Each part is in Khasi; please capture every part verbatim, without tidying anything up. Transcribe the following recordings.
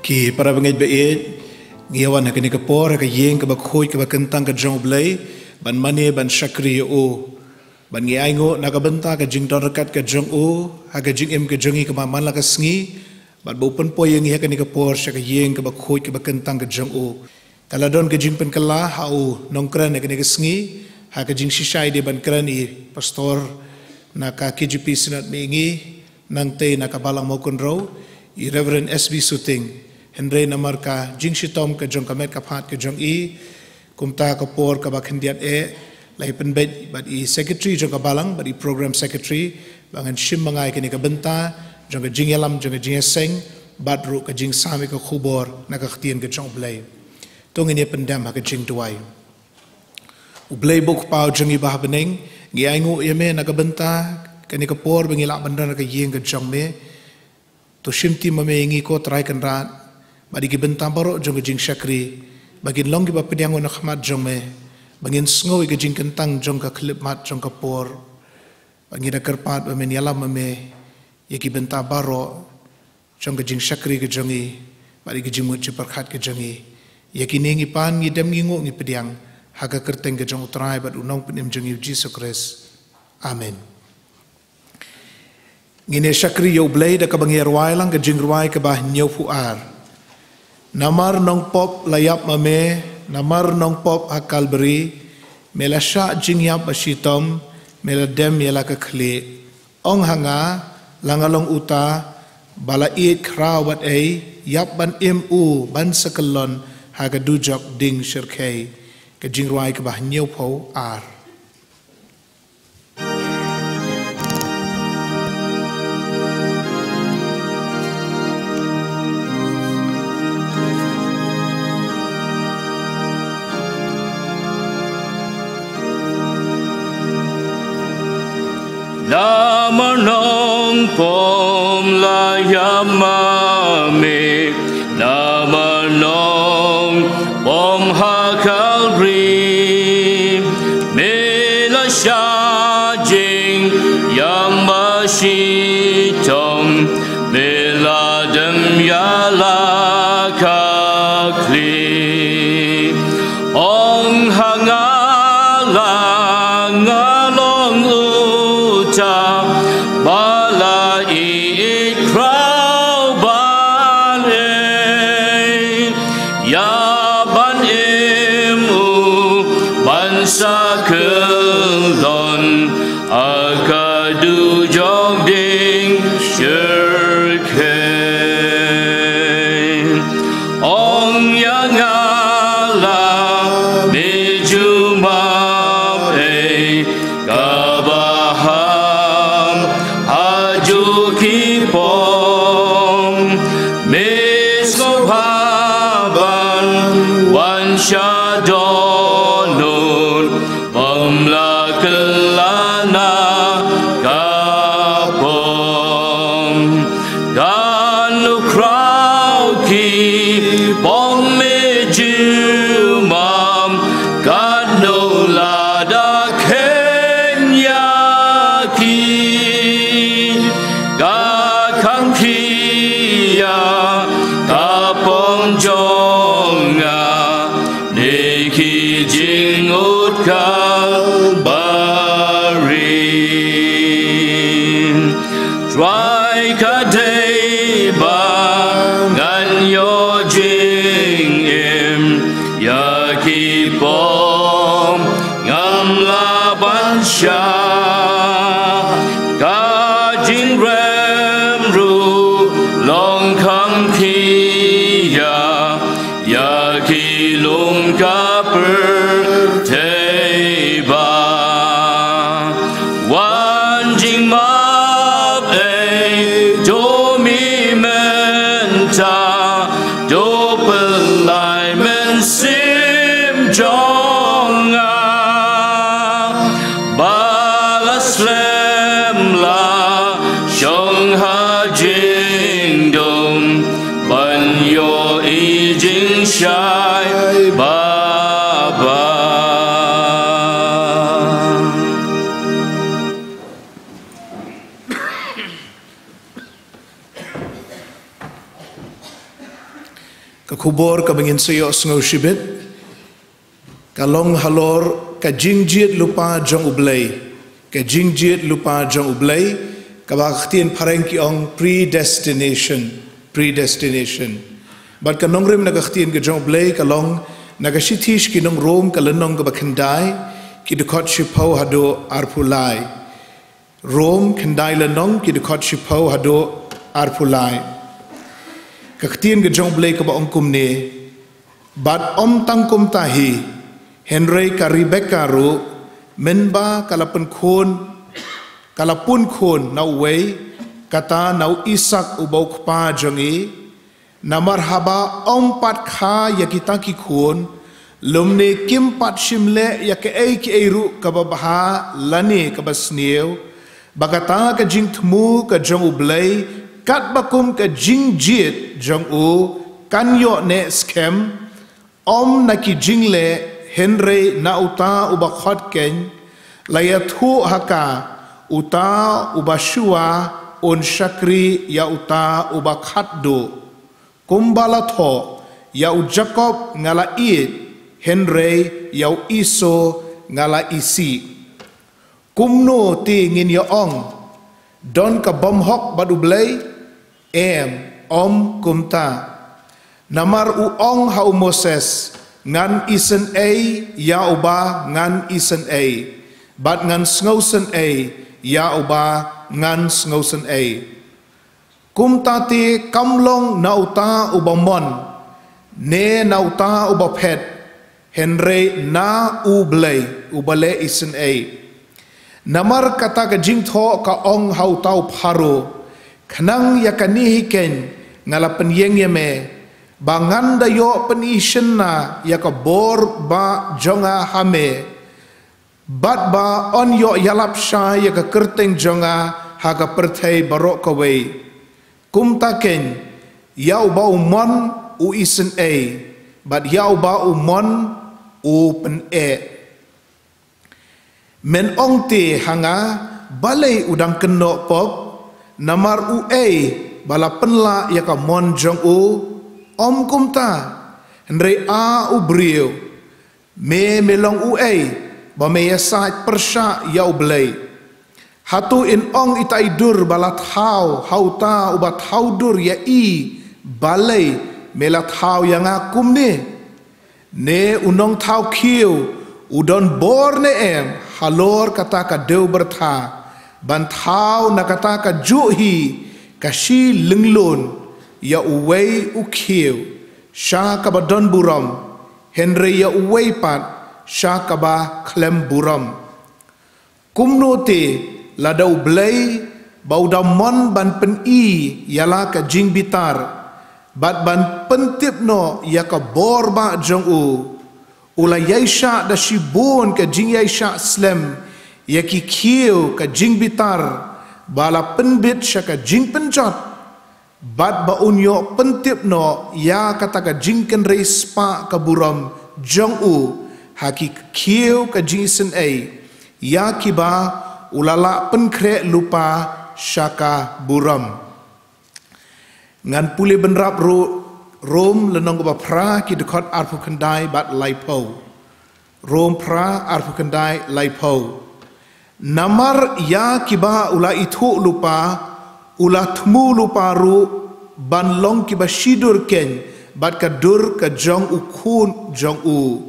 Ki para bangeit ba ïeit, ngi ïa wan ha kane ka por ha ka ïing kaba khuid kaba kyntang ka jong U Blei, ban mane ban shakri ïa u. Ban ngi ainguh na ka bynta ka jingdon ryngkat ka jong u ha ka jingim ka jong ngi kaba man la ka sngi, bad ba u pynpoi ïa ngi ha kane ka por sha ka ïing kaba khuid kaba kyntang ka jong u. Ka la don ka jingpynkylla ha u nongkren ha kane ka sngi, ha ka jingshisha i dei ban kren i pastor na ka K J P Synod Mihngi, nangtei na ka Balang Mawkynrew, i Reverend S B Suting. Hynrei namar ka jingshitom ka jong ka met ka phad ka jong i, kumta ka por kaba khyndiat eh, la i pynbeit bad i secretary jong ka Balang bad i program secretary, ba ngan shim ma nga ïa kane ka bynta jong ka jingïalam, jong ka jingïaseng, bad ruh ka jingsam ïa ka khubor na ka ktien ka jong U Blei. To ngin ïa pyndem ha ka jingduwai. U Blei ba u Kpa jong ngi ba ha bneng, ngi ainguh ïa me na ka bynta kane ka por ba ngi lah ban don ha ka ïing ka jong me. To shim ti ma me ïa ngi ko Trai Kynrad, bad ïa ki bynta baroh jong ka jingshakri, ba kin long kiba pdiang na khmat jong me, ba ngin sngew ïa ka jingkyntang jong ka khyllipmat jong ka por. Ba ngi da kyrpad ba men ïalam ma me ïa ki bynta baroh jong ka jingshakri ka jong ngi, bad ïa ka jingmut jingpyrkhat ka jong ngi. Ïa kine ngi pan, ngi dem, ngi nguh, ngi pdiang ha ka kyrteng ka jong U Trai bad U Nongpynim jong ngi U Jisu Khrist. Amen. Ngin ïa shakri ïa U Blei da kaba ngi ïa rwai lang ka jingrwai kaba hynñiewphew ar. Namar nongpop la ïap ma me, namar nongpop ha Kalbari, me la shah jingïap ba shitom, me la dem ïa la ka khlieh. Ong ha nga, la nga long uta ba la ïeit khraw bad ei, ïap ban im u ban sa kyllon ha ka dujok ding shyrkhei. Ka jingrwai kaba hynñiewphew ar. Namar nongpop la ïap ma me, namar nongpop ha Kalbari, me la shah jingïap ba shitom, me la dem ïa la ka khlieh. Ong ha nga, la nga long uta ba la ïeit khraw bad ei, ïap ban im u ban sa kyllon ha ka dujok ding shyrkhei. Ong ïa nga, la me ju map ei kaba ham ha ju ki pop, me sngewbha ban wan sha dohnud, bym la kylla na ka pop. Katno khraw ki pop me ju map, katno lada kheiñ ïa ki. Ka khang khia ka pop jong nga, na ki jingngud Kalbari. Trai, ka dei ba ngan ïoh jingim ïa ki pop ngam lah ban shah. Ka jingrem ruh long khang khia ïa ki lum ka pyrthei ba. Wan jingmap ei, to mih mynta, to pynlait mynsiem jong nga. Ba la slem la shong ha jingdum, ban ïoh i jingshai ba bha. Ka khubor kaba ngin sa ïohsngew shibit ka long halor ka jingjied lypa jong U Blei. Ka jingjied lypa jong U Blei, kaba ha ka ktien phareng ki ong predestination. Predestination. Bad ka nongrim na ka ktien ka jong U Blei ka long na ka shithi sha ki nong Rom, ka lynnong kaba khyndai, ki dkhot shiphew haduh arphew lai. Rom khyndai lynnong, ki dkhot shiphew haduh arphew lai. Ka ktien ka jong U Blei kaba ong kumne: Bad ym tang kumta hi, hynrei ka Rebeka ruh, mynba ka la pynkhun, ka la pun khun na uwei, kata na u Isaak uba u kpa jong ngi. Namar haba ym pat kha ïa kita ki khun, lymne kim pat shim leh ïa kaei kaei ruh kaba bha lane kaba sniew, ba kata ka jingthmu ka jong U Blei, katba kum ka jingjied jong u, kan ïoh neh skhem, ym na ki jingleh, hynrei na uta uba khot keiñ, la ïathuh ha ka, uta uba shuwa un shakri ïa uta uba khatduh. Kumba la thoh: Ïa u Jakob nga la ïeit, hynrei ïa u Esau nga la isih. Kumno te ngin ïa ong? Don ka bymhok bad U Blei? Em, ym kumta. Namar u ong ha u Moses: Ngan isynei ïa uba ngan isynei, bad ngan sngewsynei ïa uba ngan sngewsynei. Kumta te kam long na uta uba mon, ne na uta uba phet, hynrei na U Blei uba leh isynei. Namar kata ka jingthoh ka ong ha uta u Pharaoh: Khnang ïa kane hi keiñ nga la pynïeng ïa me, ba ngan da ïoh pyni shynna ïa ka bor bah jong nga ha me, bad ba yn ïoh ïalap shai ïa ka kyrteng jong nga ha ka pyrthei baroh kawei. Kumta keiñ, ïa uba u mon u isynei, bad ïa uba u mon u pyneh. Men ong te ha nga: Balei u dang kynnoh pop? Namar uei ba la pynlah ïa ka mon jong u? Ym kumta, hynrei a u briew, me, me long uei ba me ïasaid pyrshah ïa U Blei? Hato in ong ita i dur ba la thaw ha uta uba thaw dur ïa i: Balei me la thaw ïa nga kumne? Ne u nongthaw khiew u don bor ne em halor kata ka dewbyrtha, ban thaw na kata kajuh hi ka shi lynglun ïa uwei u khiew sha kaba don burom, hynrei ïa uwei pat sha kaba khlem burom? Kumno te, lada U Blei ba u da mon ban pyni ïa la ka jingbitar, bad ban pyntip noh ïa ka bor bah jong u, u la ïaishah da shibun ka jingïaishah slem ïa ki khiew ka jingbitar ba la pynbit sha ka jingpynjot, bad ba un ïoh pyntip noh ïa kata ka jingkynrei spah ka burom jong u ha ki khiew ka jingisynei, ïa kiba u la lah pynkhreh lypa sha ka burom. Ngan pule bynrap ruh Rom lynnong kaba phra, ki dkhot arphew khyndai bad laiphew. Rom phra, arphew khyndai, laiphew. Namar ïa kiba u la ithuh lypa, u la thmu lypa ruh ban long kiba shidur keiñ bad ka dur ka jong u Khun jong u,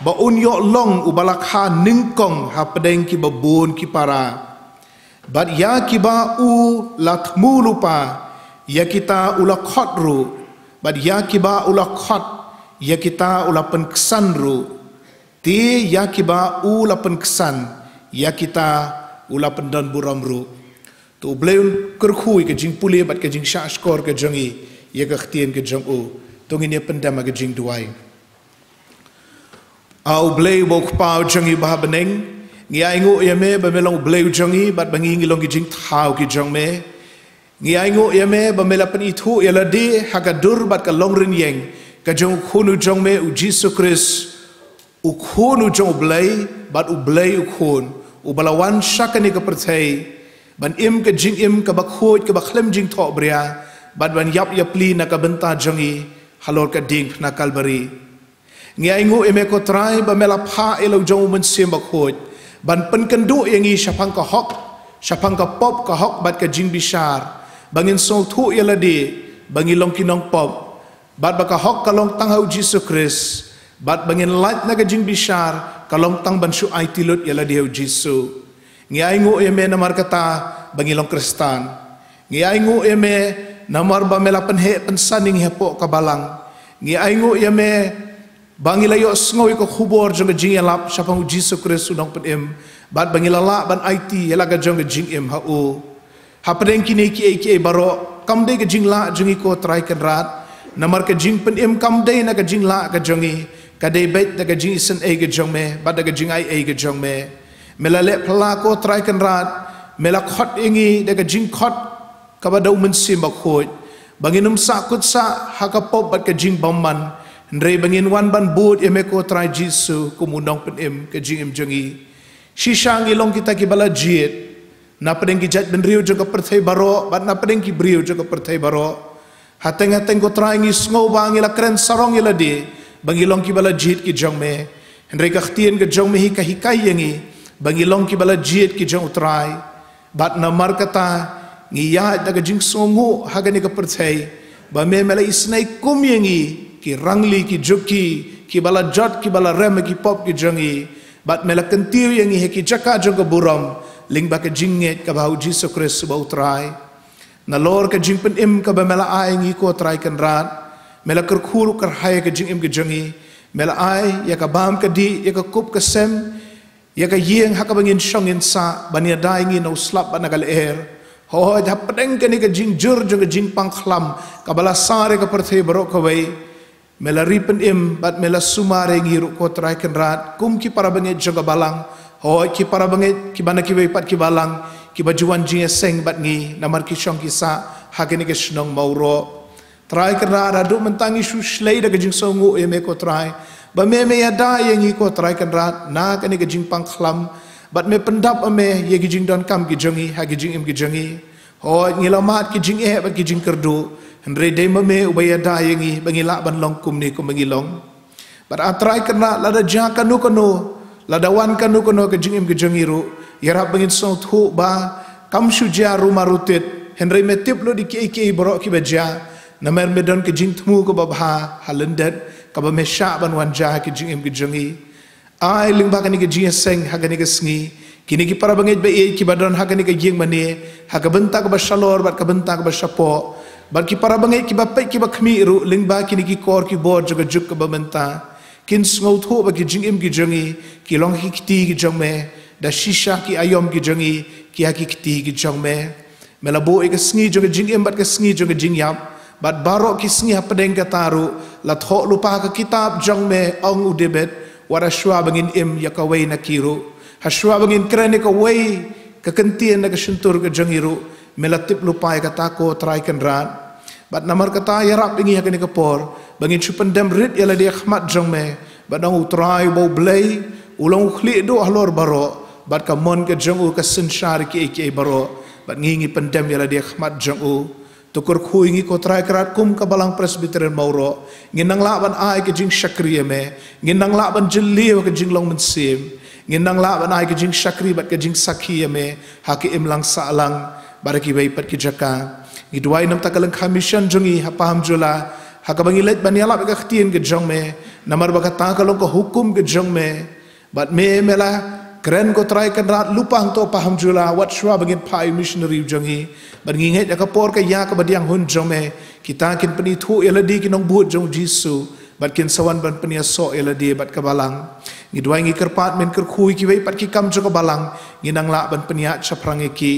ba un ïoh long uba la kha nyngkong hapdeng kiba bun ki para. Bad ïa kiba u la thmu lypa, ïa kita u la khot ruh, bad ïa kiba u la khot, ïa kita u la pynksan ruh. Te ïa kiba u la pynksan, ïa kita u la pyndon burom ruh. To U Blei un kyrkhu ïa ka jingpule bad ka jingshahshkor ka jong ngi ïa ka ktien ka jong u. To ngin ïa pyndem ha ka jingduwai. A U Blei uba U Kpa u jong ngi uba ha bneng, ngi ainguh ïa me ba me long U Blei u jong ngi bad ba ngi ngi long ki jingthaw ki jong me. Ngi ainguh ïa me ba me la pynithuh ïa lade ha ka dur bad ka longrynïeng ka jong U Khun u jong me U Jisu Khrist, U Khun u jong U Blei bad U Blei U Khun, uba la wan sha kane ka pyrthei ban im ka jingim kaba khuid kaba khlem jingthohbria, bad ban ïap ïapli na ka bynta jong ngi halor ka diengphna Kalbari. Ngi ainguh ïa me ko Trai ba me la phah ïa la u jong u Mynsiem Bakhuid ban pynkynduh ïa ngi shaphang ka hok, shaphang ka pop, ka hok bad ka jingbishar, ba ngin sngewthuh ïa lade ba ngi long ki nongpop, bad ba ka hok ka long tang ha u Jisu Khrist, bad ba ngin lait na ka jingbishar ka long tang ban shu aiti lut ïa lade ha u Jisu. Ngi ainguh ïa me namar kata ba ngi long Khristan. Ngi ainguh ïa me namar ba me la pynheh pynsan ïa ngi hapoh ka balang. Ngi ainguh ïa me ba ngi la ïohsngew ïa ka khubor jong ka jingïalap shaphang u Jisu Khrist u Nongpynim, bad ba ngi la lah ban aiti ïa la ka jong ka jingim ha u. Hapdeng kine kiei kiei baroh, kam dei ka jinglah jong ngi ko Trai Kynrad, namar ka jingpynim kam dei na ka jinglah ka jong ngi, ka dei beit da ka jingisynei ka jong me bad da ka jingaiei ka jong me. Me la leh phylla ko Trai Kynrad, me la khot ïa ngi da ka jingkhot kaba da u Mynsiem Bakhuid, ba ngin ym sah kut sah ha ka pop bad ka jingbymman, hynrei ba ngin wan ban bud ïa me ko Trai Jisu kum u Nongpynim ka jingim jong ngi. Shisha ngi long kita kiba la jied, na pdeng ki jaitbynriew jong ka pyrthei baroh bad na pdeng ki briew jong ka pyrthei baroh. Hateng hateng ko Trai ngi sngew ba ngi la kren sarong ïa lade ba ngi long kiba la jied ki jong me. Hynrei ka ktien ka jong me hi ka hikai ïa ngi ba ngi long kiba la jied ki jong u Trai. Bad namar kata ngi ïaid da ka jingsngewnguh ha kane ka pyrthei ba me me la isynei kum ïa ngi ki rangli, ki juki, kiba la jot, kiba la rem ha ki pop ki jong ngi. Bad me la kyntiew ïa ngi ha ki jaka jong ka burom lyngba ka jingngeit kaba ha u Jisu Khrist uba u Trai. Nalor ka jingpynim kaba me la ai ngi ko Trai Kynrad, me la kyrkhu ruh kyrhai ïa ka jingim ka jong ngi. Me la ai ïa ka bam ka dih, ïa ka kup ka sem, ïa ka ïing ha kaba ngin shong ngin sah, ban ïada ïa ngi na u slap bad na ka lyer. Hooid, hapdeng kane ka jingjur jong ka jingpang khlam kaba la sar ïa ka pyrthei baroh kawei, me la ri pynim bad me la sumar ïa ngi ruh ko Trai Kynrad kum ki para bangeit jong ka balang. Hooid, ki para bangeit kiba na kiwei pat ki balang kiba ju wan jingïaseng bad ngi namar ki shong ki sah ha kane ka shnong Mawroh. Trai Kynrad, haduh mynta ngi shu shlei da ka jingsngewnguh ïa me ko Trai, ba me me ïada ïa ngi ko Trai Kynrad na kane ka jingpang khlam, bad me pyndap ma me ïa ki jingdonkam ki jong ngi ha ki jingim ki jong ngi. Hooid, ngi la mad ki jingeh bad ki jingkyrduh, hynrei dei ma me uba ïada ïa ngi ba ngi lah ban long kumne kumba ngi long. Bad A Trai Kynrad, lada jia kano kano, lada wan kano kano ha ka jingim ka jong ngi ruh, ïarap ba ngin sngewthuh ba kam shu jia ruh mar ruh tit, hynrei me tip lut ïa kiei kiei baroh kiba jia. Namar me don ka jingthmu kaba bha ha lyndet kaba me shah ban wan jia ha ka jingim ka jong ngi. Ai lyngba kane ka jingïaseng ha kane ka sngi, kine ki para bangeit ba ïeit kiba don ha kane ka ïing mane, ha ka bynta kaba shalor bad ka bynta kaba shapoh, bad ki para bangeit kiba peit kiba khmih ruh lyngba kine ki kor ki bor jong ka juk kaba mynta, kin sngewthuh ba ki jingim ki jong ngi ki long ha ki kti ki jong me, da shisha ki aïom ki jong ngi ki ha ki kti ki jong me. Me la buh ïa ka sngi jong ka jingim bad ka sngi jong ka jingïap, bad baroh ki sngi hapdeng kata ruh la thoh lypa ha ka kitab jong me, ong u David, wat hashwa ba ngin im ïa kawei na ki ruh, hashwa ba ngin kren ïa kawei ka kyntien na ka shyntur ka jong ngi ruh, me la tip lypa ïa kata ko Trai Kynrad. Bad namar kata ïarap ïa ngi ha kane ka por ba ngin shu pyndem rit ïa lade ha khmat jong me, bad ong u Trai ba U Blei u long u khlieh duh halor baroh, bad ka mon ka jong u ka synshar ïa kiei kiei baroh, bad ngi ngi pyndem ïa lade ha khmat jong u. To kyrkhu ïa ngi ko Trai Kynrad kum ka Balang Presbyterian Mawroh, ngin nang lah ban ai ka jingshakri ïa me, ngin nang lah ban jylliew ha ka jinglong mynsiem, ngin nang lah ban ai ka jingshakri bad ka jingsakhi ïa me ha ka imlang sahlang bad ha kiwei pat ki jaka. Ngi duwai namar ka lyngkha mission jong ngi ha Pahamjula, ha kaba ngi leit ban ïalap ïa ka ktien ka jong me, namar ba kata ka long ka hukum ka jong me. Bad me me la kren ko Trai Kynrad lypa hangto Pahamjula, wat shuwa ba ngin phah ïa u missionary u jong ngi. Bad ngi ngeit ïa ka por ka ïa kaba diang hun jong me, kita kin pynithuh ïa lade ki nongbud jong u Jisu, bad kin sa wan ban pynïasoh ïa lade bad ka Balang. Ngi duwai ngi kyrpad men kyrkhu ïa kiwei pat ki kam jong ka Balang, ngin nang lah ban pynïaid shaphrang ïa ki.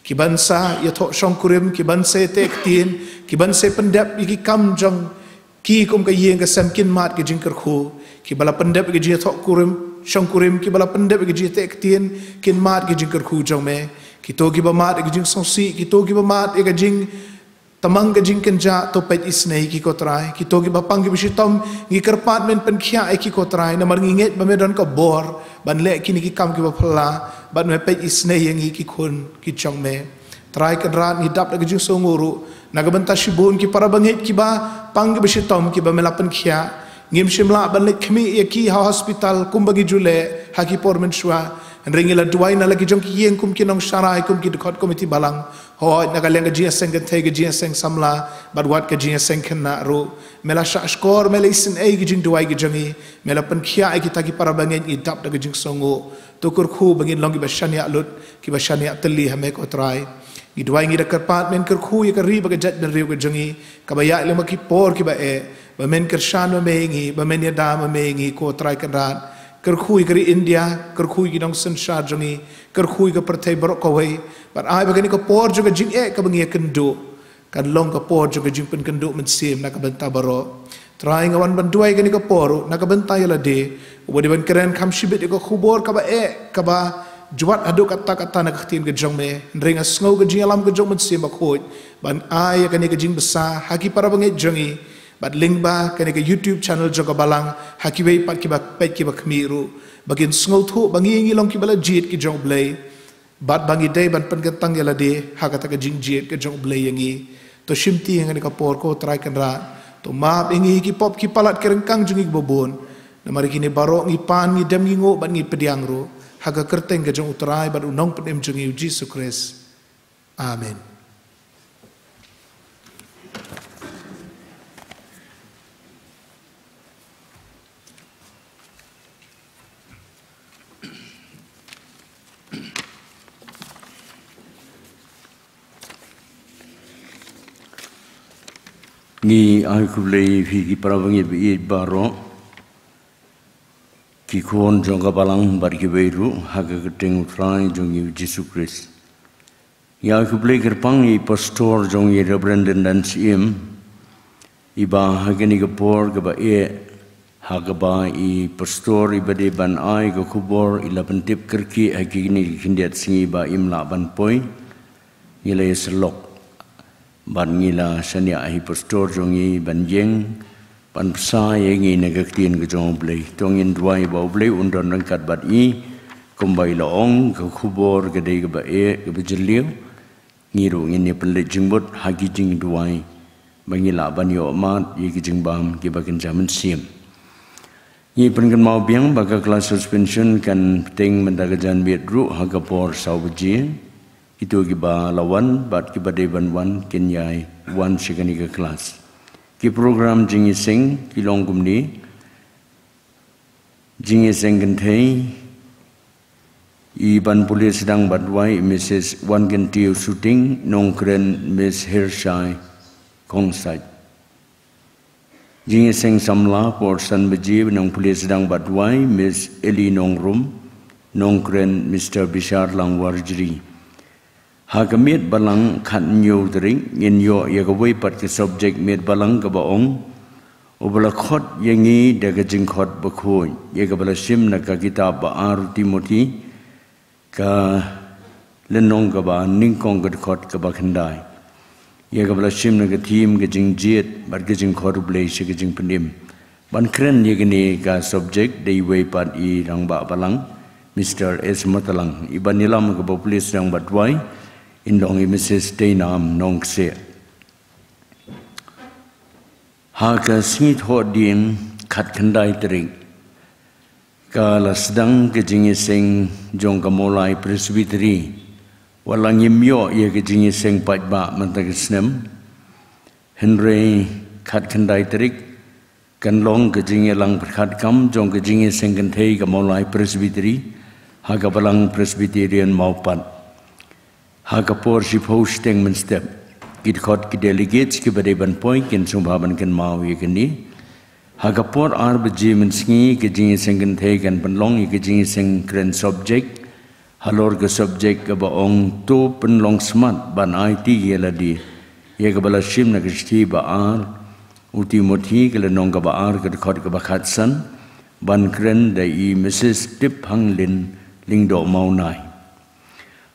Ki ban sa ïathoh shongkurim, ki ban sa ïateh ktien, ki ban sa pyndep ïa ki kam jong ki kum ka ïing ka sem, kin mad ki jingkyrkhu. Kiba la pyndep ïa ki jingïathoh kurim, shongkurim, kiba la pyndep ïa ki jingïateh ktien, kin mad ki jingkyrkhu jong me. Kito kiba mad ïa ki jingsngewsih, kito kiba mad ïa ka jing tymmen ka jingkynjah, to peit isynei ïa ki ko Trai. Kito kiba pang kiba shitom, ngi kyrpad men pynkhiah ïa ki ko Trai, namar ngi ngeit ba me don ka bor ban leh kine ki kam kiba phylla, bad me peit isynei ïa ngi ki khun ki jong me. Trai Kynrad, ngi dap da ka jingsngewnguh ruh Na ka bynta shibun ki para bangeit kiba pang kiba shitom kiba me la pynkhiah, ngim shym lah ban leit khmih ïa ki ha hospital kumba ngi ju leh ha ki por mynshuwa. Hynrei ngi la duwai na la ki jong ki ïing kum ki nongsharai, kum ki dkhot komiti balang. Hooid, na ka liang ka jingïaseng kynthei, ka jingïaseng samla bad wat ka jingïaseng khynnah ruh, me la shah shkor, me la isynei ki jingduwai ki jong ngi, me la pynkhiah ïa kita ki para bangeit, ngi dap da ka jingsngewnguh. To kyrkhu ba ngin long kiba shaniah lut, kiba shaniah tylli ha me ko Trai. Ngi duwai, ngi da kyrpad, men kyrkhu ïa ka ri bad ka jaitbynriew ka jong ngi kaba ïaid lem ha ki por kiba eh, ba men kyrshan ma me ïa ngi, ba men ïada ma me ïa ngi ko Trai Kynrad. Kyrkhu ïa ka ri India, kyrkhu ïa ki nongsynshar jong ngi, kyrkhu ïa ka pyrthei baroh kawei. Bad ai ba kane ka por jong ka jingeh kaba ngi ïakynduh kan long ka por jong ka jingpynkynduh mynsiem na ka bynta baroh. Trai, nga wan ban duwai kane ka por ruh na ka bynta ïa lade uba dei ban kren kham shibit ïa ka khubor kaba eh, kaba ju wat haduh katta katta na ka ktien ka jong me. Hynrei nga sngew ka jingïalam ka jong u Mynsiem Bakhuid ban ai ïa kane ka jingbsa ha ki para bangeit jong ngi, bad lyngba kane ka YouTube channel jong ka balang, ha kiwei pat kiba peit kiba khmih ruh, ba kin sngewthuh ba ngi, ngi long kiba la jied ki jong U Blei, bad ba ngi dei ban pynkyntang ïa lade ha kata ka jingjied ka jong U Blei ïa ngi. To shimti ïa ngi ha kane ka por ko Trai Kynrad. To map ïa ngi ki pop ki palat ki ryngkang jong ngi kiba bun. Namar ïa kine baroh ngi pan, ngi dem, ngi nguh bad ngi pdiang ruh ha ka kyrteng ka jong U Trai bad U Nongpynim jong ngi U Jisu Khrist. Amen. Ngi ai khublei ïa phi ki para bangeit baroh, ki khun jong ka balang bad kiwei ruh, ha ka kyrteng U Trai jong ngi U Jisu Khrist. Ngi ai khublei kyrpang ïa i pastor jong ngi, Reverend Dyndan Syiem, iba ha kane ka por kaba eh, ha kaba i pastor iba dei ban ai ka khubor i la pyntip kyrkieh ha kine ki khyndiat sngi ba im lah ban poi. Ngi la ïasyllok bad ngi la shaniah ha i pastor jong ngi ban ïeng ban bsa ïa ngi na ka ktien ka jong U Blei. To ngin duwai ba U Blei un don ryngkat bad i, kumba i la ong, ka khubor ka dei kaba eh, kaba jylliew. Ngi ruh ngin ïa pynleit jingmut ha ki jingduwai ba ngi lah ban ïoh mad ïa ki jingbam kiba kynja mynsiem. Ngi pynkynmaw biang ba ka class suspension kan bteng mynta ka janmiet ruh ha ka por saw baje. Kito kiba la wan bad kiba dei ban wan kin ïai wan sha kane ka class. Ki program jingïaseng ki long kumne: jingïaseng kynthei, i ban pule sdang bad duwai i Missus Wankyntiew Suting, nongkren Miss Hirshai Khongsait. Jingïaseng samla por san baje, nongpule sdang bad duwai Miss Ellie Nongrum, nongkren Mister Bishar Langwarjri. Ha ka miet balang khathynñiew tarik ngin ïoh ïa kawei pat ka subject miet balang kaba ong: Uba la khot ïa ngi da ka jingkhot bakhuid, ïa kaba la shim na ka kitab ba ar u Timothi, ka lynnong kaba nyngkong, ka dkhot kaba khyndai, ïa kaba la shim na ka theme ka jingjied bad ka jingkhot U Blei sha ka jingpynim. Ban kren ïa kane ka subject dei iwei pat i rangbah balang, Mister S Matalang. I ban ïalam kaba pule sdang bad duwai in long i Missus Teinam Nongkseh. Ha ka sngi Thohdieng khatkhyndai tarik ka la sdang ka jingïaseng jong ka Mawlai Presbytery. Wat la ngim ïoh ïa ka jingïaseng paidbah mynta ka snem, hynrei khatkhyndai tarik kan long ka jingïalang pyrkhat kam jong ka jingïaseng kynthei ka Mawlai Presbytery ha ka Balang Presbyterian Mawpat. Ha ka por shiphew shiteng mynstep, ki dkhot ki delegates kiba dei ban poi kin sngewbha ban kynmaw ïa kane. Ha ka por ar baje mynsngi ka jingïaseng kynthei kan pynlong ïa ka jingïaseng kren subject halor ka subject kaba ong: To pynlong smat ban aiti ïa lade, ïa kaba la shim na ka shithi ba ar u Timothi, ka lynnong kaba ar, ka dkhot kaba khatsan. Ban kren da i Missus Tiphanglin Lyngdoh Mawnai.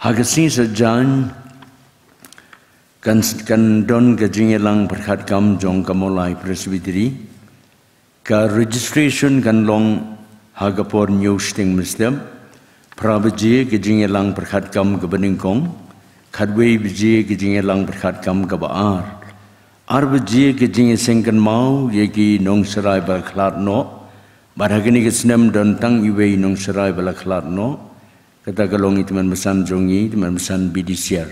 Ha ka sngi Saitjaiñ kan, kan don ka jingïalang pyrkhat kam jong ka Mawlai Presbytery. Ka registration kan long ha ka por hynñiew shiteng mynstep. Phra baje ka jingïalang pyrkhat kam kaba nyngkong. Khatwei baje ka jingïalang pyrkhat kam kaba ar. Ar baje ka jingïaseng kynmaw ïa ki nongsharai ba la khlad noh. Bad ha kane ka snem don tang iwei i nongsharai ba la khlad noh. Kata ka long i tymmen basan jong ngi, tymmen basan B D C R.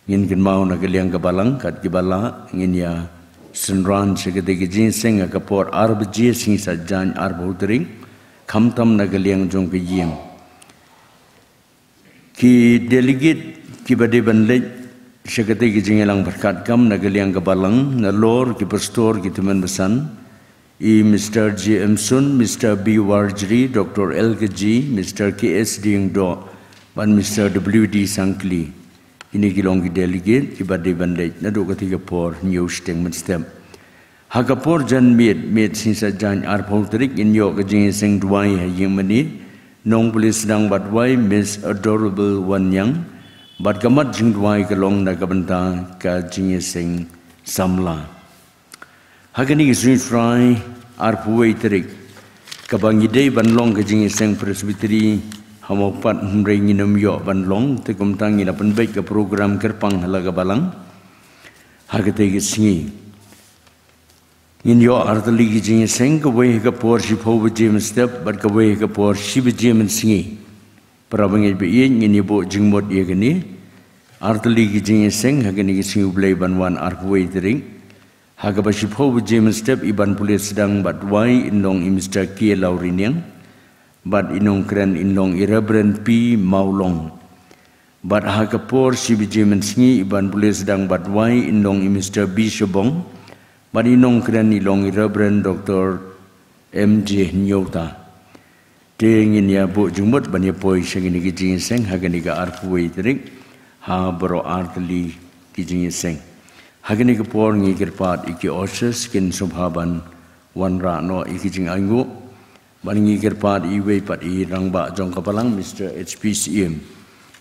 Ngin kynmaw na ka liang ka balang, kat kiba lah, ngin ïa synran sha kata ka jingïaseng ha ka por ar baje sngi Saitjaiñ arphew tarik, khamtam na ka liang jong ka ïing. Ki delegate kiba dei ban leit sha kata ka jingïalang pyrkhat kam na ka liang ka balang, nalor ki pastor, ki tymmen basan, i Mister J M Sun, Mister B Warjri, Doctor L K G, Mister K S Diengdoh, bad Mister W D Sangkli. Kine ki long ki delegate kiba dei ban leit naduh kata ka por hynñiew shiteng mynstep. Ha ka por janmiet, miet sngi Saitjaiñ arphew tarik, ngin ïoh ka jingïaseng duwai ha ïingmane, nongpule sdang bad duwai Miss Adorable Wanniang, bad ka mat jingduwai ka long na ka bynta ka jingïaseng samla. Ha kane ka sngi Trai arphew wei tarik, kaba ngi dei ban long ka jingïaseng Presbytery ha Mawpat, hynrei ngin ym ïoh ban long, te kumta ngi la pynbeit ka program kyrpang ha la ka balang. Ha kata ka sngi ngin ïoh artylli ki jingïaseng, kawei ha ka por shiphew baje mynstep bad kawei ha ka por shi baje mynsngi. Para bangeit ba ïeit, ngin ïa buh jingmut ïa kane. Artylli ki jingïaseng ha kane ka sngi U Blei ban wan arphew wei tarik. Ha kaba shiphew baje mynstep, i ban pule sdang bad duwai in long i Mister K Lauriniang, bad i nongkren in long i Reverend P Mawlong. Bad ha ka por shi baje mynsngi, i ban pule sdang bad duwai in long i Mister B Shabong, bad i nongkren i long i Reverend Doctor M J Hynñiewta. Te ngin ïa buh jingmut ban ïa poi sha kine ki jingïaseng ha kane ka arphew wei tarik, ha baroh artylli ki jingïaseng. Ha kane ka por ngi kyrpad ïa ki ushers kin sngewbha ban wanrah noh ïa ki jingainguh. Bad ngi kyrpad ïa iwei pat i rangbah jong ka balang, Mister H P Syiem,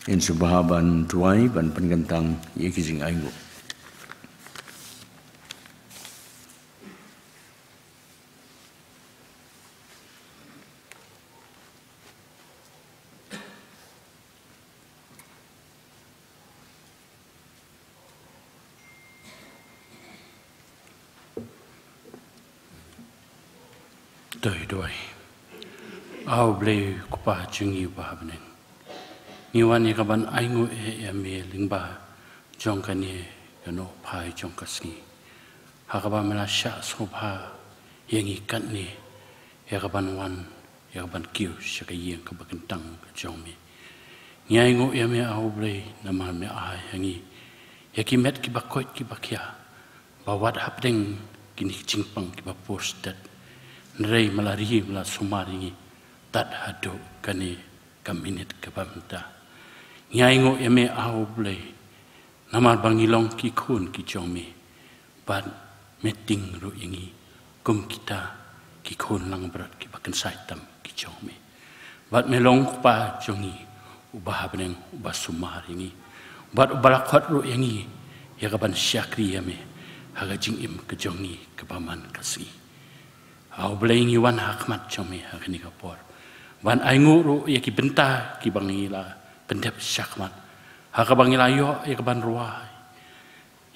in sngewbha ban duwai ban pynkyntang ïa ki jingainguh. To duwai. A U Blei Kpa jong ngi uba ha bneng, ngi wan ïa ka ban ainguh ïa me lyngba jong kane ka nohphai jong ka sngi, ha kaba me la shah sngewbha ïa ngi katne ïa ka ban wan, ïa ka ban kiew sha ka ïing kaba kyntang ka jong me. Ngi ainguh ïa me, A U Blei, namar me ai ha ngi ïa ki met kiba koit kiba khia ba wat hapdeng kine ki jingpang kiba pur stet, hynrei me la ri, me la sumar ïa ngi tad haduh kane ka minit kaba mynta. Ngi ainguh ïa me, A U Blei, namar ba ngi long ki khun ki jong me, bad me tieng ruh ïa ngi kum kita ki khun langbrot kiba kynsai tam ki jong me. Bad me long Kpa jong ngi uba ha bneng, uba sumar ïa ngi, bad uba la khot ruh ïa ngi ïa ka ban shakri ïa me ha ka jingim ka jong ngi kaba man ka sngi. A U Blei, ngi wan ha khmat jong me ha kane ka por ban ainguh ruh ïa ki bynta kiba ngi la pyndep shakhmat, ha kaba ngi la ïoh ïa ka ban rwai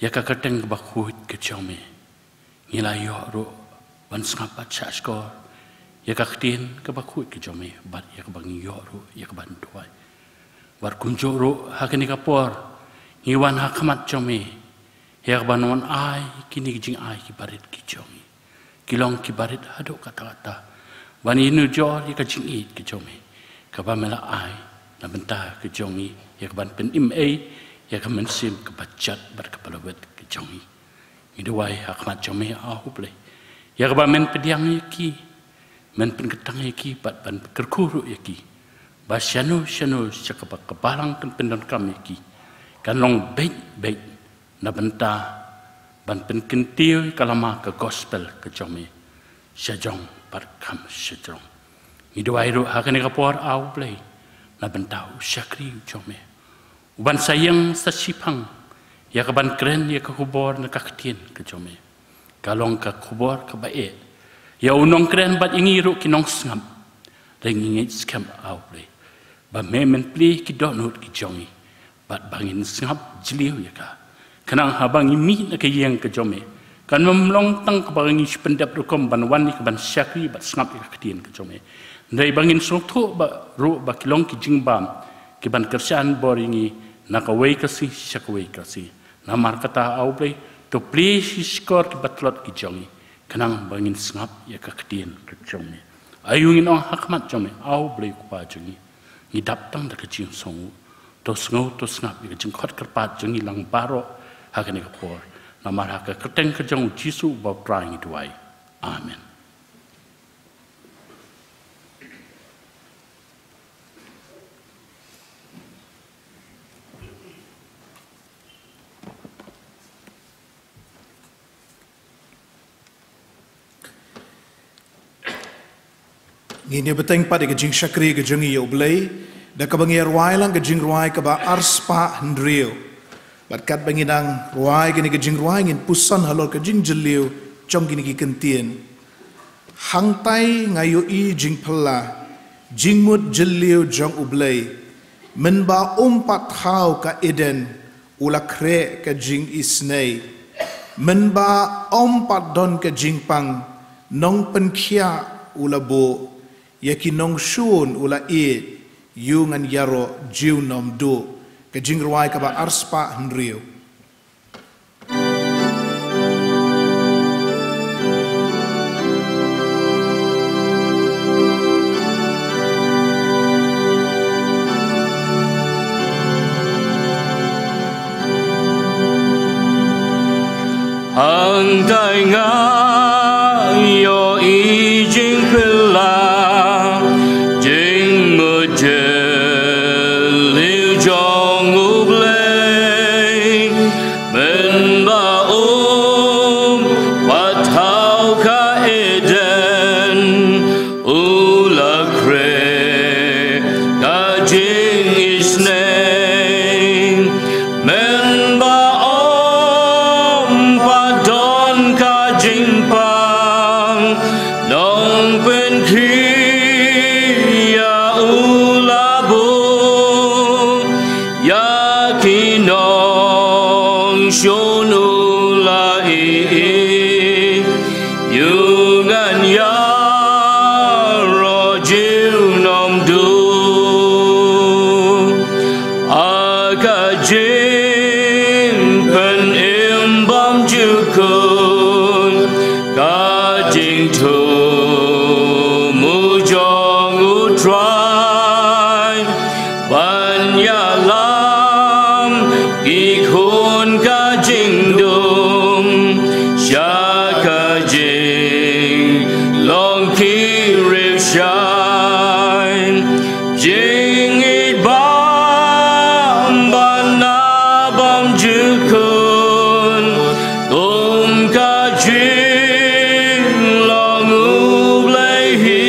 ïa ka kyrteng kaba khuid ka jong me. Ngi la ïoh ruh ban sngap bad shahshkor ïa ka ktien kaba khuid ka jong me, bad ïa kaba ngi ïoh ruh ïa ka ban duwai. Bad kumjuh ruh ha kane ka por ngi wan ha khmat jong me ïa ka ban wan ai kine ki jingai kiba rit ki jong ngi. Ki long kiba rit haduh katta katta ban ïanujor ïa ka jingïeit ka jong me, kaba me la ai na bynta ka jong ngi, ïa ka ban pynim ei ïa ka mynsiem kaba jot bad kaba lawit ka jong ngi. Ngi duwai ha khmat jong me, A U Blei, ïa kaba men pdiang ïa ki, men pynkyntang ïa ki, bad ban kyrkhu ruh ïa ki, ba shano shano sha kaba ka balang kan pyndonkam ïa ki, kan long beit beit na bynta ban pynkyntiew ïa ka lama ka gospel ka jong me shajrong bad kham shajrong. Ngi duwai ruh ha kane ka por, A U Blei, na bynta u shakri u jong me, u ban sa ïeng sa shiphang ïa ka ban kren ïa ka khubor na ka ktien ka jong me. Ka long ka khubor kaba eh ïa u nongkren bad ïa ngi ruh ki nongsngap. Hynrei ngi ngeit skhem, A U Blei, ba me men plie ki dohnud ki jong ngi, bad ba ngin sngap jylliew ïa ka, khnang haba ngi mih na ka ïing ka jong me, Kan ym long tang kaba ngi shu pyndep rukom ban wan ïa ka ban shakri bad sngap ïa ka ktien ka jong me. Hynrei ba ngin sngewthuh ba ruh ba ki long ki jingbam ki ban kyrshan bor ïa ngi na kawei ka sngi sha kawei ka sngi. Namar kata A U Blei, to plie shi shkor ki batlot ki jong ngi khnang ba ngin sngap ïa ka ktien ka jong me. Aïu ngin ong ha khmat jong me, A U Blei Kpa jong ngi. Ngi dap tang da ka jingsngew. To sngew to sngap ïa ka jingkhot kyrpad jong ngi lang baroh ha kane ka por. Namar ha ka kyrteng ka jong U Jisu uba U Trai ngi duwai. Amen. Ngin ïa bteng pat ïa ka jingshakri ka jong ngi ïa U Blei da kaba ngi ïa rwai lang ka jingrwai kaba arspah hynriew. Bad katba ngi dang rwai kane ka jingrwai, ngin puson halor ka jingjylliew jong kine ki kyntien. Hangtai nga ïohi jingphylla, jingmut jylliew jong U Blei. Mynba um pat thaw ka Eden, u la khreh ka jingisynei. Mynba um pat don ka jingpang, nongpynkhiah u la buh. Ïa ki nongshun u la ïeit, ïa u ngan ïaroh junom duh. Ka jingrwai kaba arspah hynriew. Hangtai nga ïohi jingphylla, jingmut jylliew jong U Blei. Mynba um pat thaw ka Eden, u la khreh ka jingisynei. Mynba um pat don ka jingpang, nongpynkhiah u la buh. Ïa ki nongshun u la ïeit, ïa u ngan ïaroh junom duh. Ha ka jingpynim bymjukut, ka jingthmu jong U Trai, ban ïalam ki khun ka jingdum sha ka jinglong ki riewshai. Jingïeit bymman na bymjukut, kum ka jinglong U Blei hi.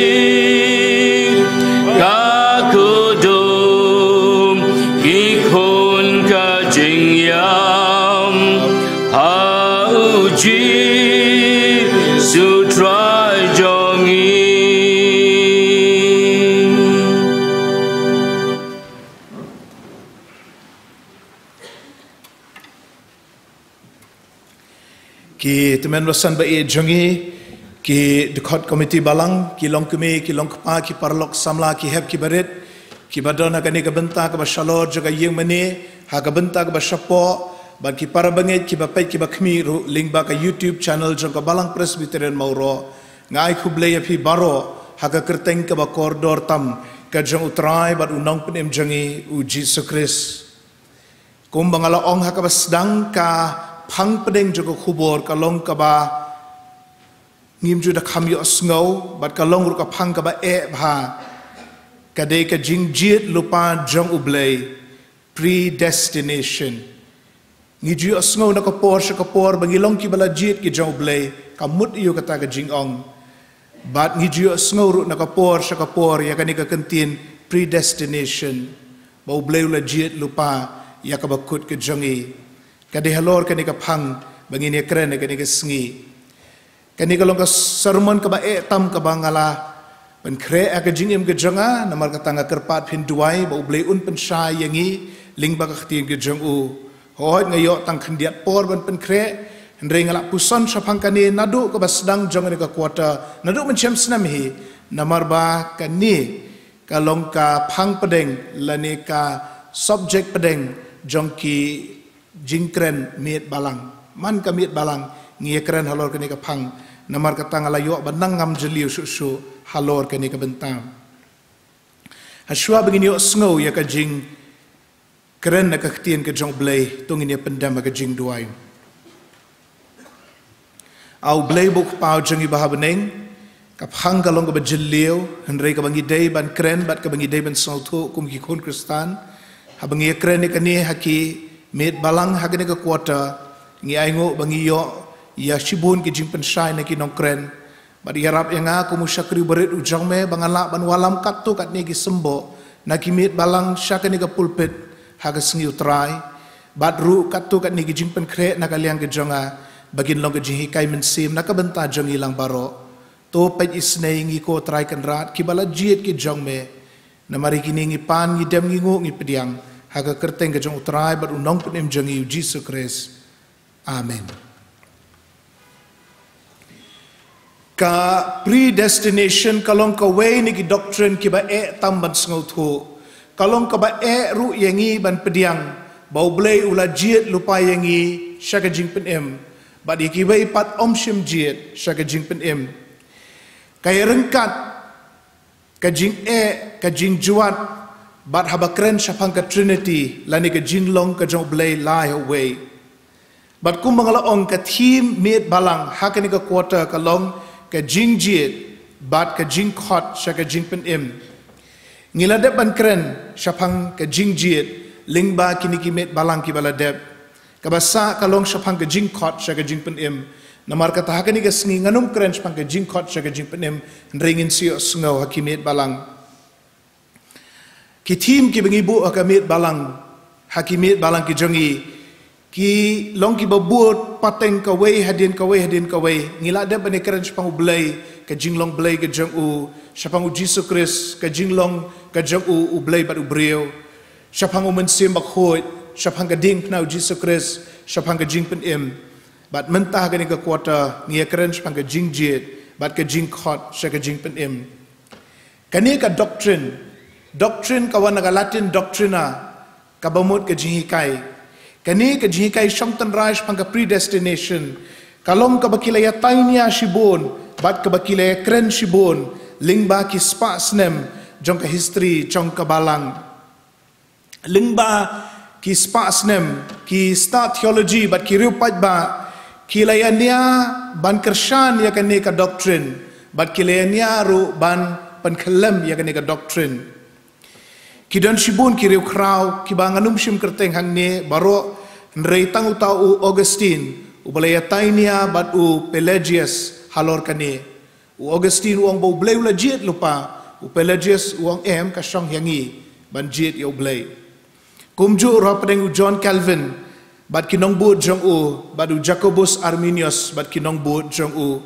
Ka kordor ki khun ka jingïam ha U Jisu Trai jong ngi. Ki tymmen basan ba ïeit jong ngi, ki dkhot komiti balang, ki longkmie, ki longkpa, ki paralok samla, ki hep ki barit, kiba don ha kane ka bynta kaba shalor jong ka ïing mane, ha ka bynta kaba shapoh, bad ki para bangeit kiba peit kiba khmih ruh lyngba ka YouTube channel jong ka Balang Presbyterian Mawroh. Nga ai khublei ïa phi baroh ha ka kyrteng kaba kordor tam ka jong U Trai bad U Nongpynim jong ngi U Jisu Khrist. Kumba nga la ong ha kaba sdang, ka phang pdeng jong ka khubor ka long kaba ngim ju da kham ïohsngew, bad ka long ruh ka phang kaba eh bha. Ka dei ka jingjied lypa jong U Blei, predestination. Ngi ju ïohsngew na ka por sha ka por ba ngi long kiba la jied ki jong U Blei, ka mut aïu kata ka jingong. Bad ngi ju ïohsngew ruh na ka por sha ka por ïa kane ka kyntien predestination, ba U Blei u la jied lypa ïa kaba kut ka jong ngi. Ka dei halor kane ka phang ba ngin ïa kren ha kane ka sngi. Kane ka long ka sermon kaba eh tam kaba nga la pynkhreh ha ka jingim ka jong nga, namar kata nga kyrpad phin duwai ba U Blei un pynshai ïa ngi lyngba ka ktien ka jong u. Hooid, nga ïoh tang khyndiat por ban pynkhreh, Hynrei nga la puson shaphang kane naduh kaba sdang jong kane ka quarter, naduh mynshem snem hi, namar ba kane ka long ka phang pdeng lane ka subject pdeng jong ki jingkren miet balang. Man ka miet balang ngi ïa kren halor kane ka phang, namar kata nga la ïoh ba nang ngam jylliew shuh shuh halor kane ka bynta. Hashwa ba ngin ïoh sngew ïa ka jingkren na ka ktien ka jong U Blei, to ngin ïa pyndem ha ka jingduwai. A U Blei ba u Kpa jong ngi ba ha bneng, ka phang ka long kaba jylliew, hynrei kaba ngi dei ban kren bad kaba ngi dei ban sngewthuh kum ki khun Khristan. Haba ngi ïa kren ïa kane ha ki miet balang ha kane ka quarter, ngi ainguh ba ngi ïoh ïa shibun ki jingpynshai na ki nongkren. Bad ïarap ïa nga kum u shakri barit u jong me ba ngan lah ban wallam katto katne ki symboh na ki miet balang sha kane ka pulpit ha ka sngi U Trai. Bad ruh katto katne ki jingpynkhreh na ka liang ka jong nga ba kin long ka jinghikai mynsiem na ka bynta jong ngi lang baroh. To peit isynei ïa ngi ko Trai Kynrad, kiba la jied ki jong me. Namar ïa kine ngi pan, ngi dem, ngi nguh, ngi pdiang ha ka kyrteng ka jong U Trai bad U Nongpynim jong ngi U Jisu Khrist. Amen. Ka predestination ka long kawei na ki doctrine kiba eh tam ban sngewthuh. Ka long kaba eh ruh ïa ngi ban pdiang ba U Blei u la jied lypa ïa ngi sha ka jingpynim, bad ïa kiwei pat ym shym jied sha ka jingpynim. Ka ïaryngkat ka jingeh, ka jingjwat bad haba kren shaphang ka Trinity lane ka jinglong ka jong U Blei lai ha uwei. Bad kumba nga la ong, ka theme miet balang ha kane ka quarter ka long ka jingjied bad ka jingkhot sha ka jingpynim. Ngi la dep ban kren shaphang ka jingjied lyngba kine ki miet balang kiba la dep. Kaba sah ka long shaphang ka jingkhot sha ka jingpynim. Namar kata ha kane ka sngi ngan ym kren shaphang ka jingkhot sha ka jingpynim, hynrei ngin sa ïohsngew ha ki miet balang. Ki theme kiba ngi buh ha ka miet balang, ha ki miet balang ki jong ngi, ki long kiba bud pateng kawei hadien kawei hadien kawei. Ngi la dep ban ïa kren shaphang U Blei, ka jinglong Blei ka jong u, shaphang U Jisu Khrist, ka jinglong ka jong u, U Blei bad u briew, shaphang U Mynsiem Bakhuid, shaphang ka diengphna U Jisu Khrist, shaphang ka jingpynim. Bad mynta ha kane ka quarter ngi ïa kren shaphang ka jingjied bad ka jingkhot sha ka jingpynim. Kane ka doctrine, doctrine ka wan na ka Latin doctrina, kaba mut ka jinghikai. Kane ka jinghikai shong tynrai shaphang ka predestination ka long kaba ki la ïa tainia shibun bad kaba ki la ïa kren shibun lyngba ki spah snem jong ka history jong ka balang. Lyngba ki spah snem, ki stad theology bad ki riewpaidbah ki la ïa nia ban kyrshan ïa kane ka doctrine, bad ki la ïa nia ruh ban pynkhyllem ïa kane ka doctrine. Ki don shibun ki riewkhraw kiba ngan ym shim kyrteng hangne baroh, hynrei tang uta u Augustine uba la ïa tainia bad u Pelagius halor kane. U Augustine u ong ba U Blei u la jied lypa. U Pelagius u ong em, ka shong ha ngi ban jied ïa U Blei. Kumjuh ruh hapdeng u John Calvin bad ki nongbud jong u, bad u Jacobus Arminius bad ki nongbud jong u.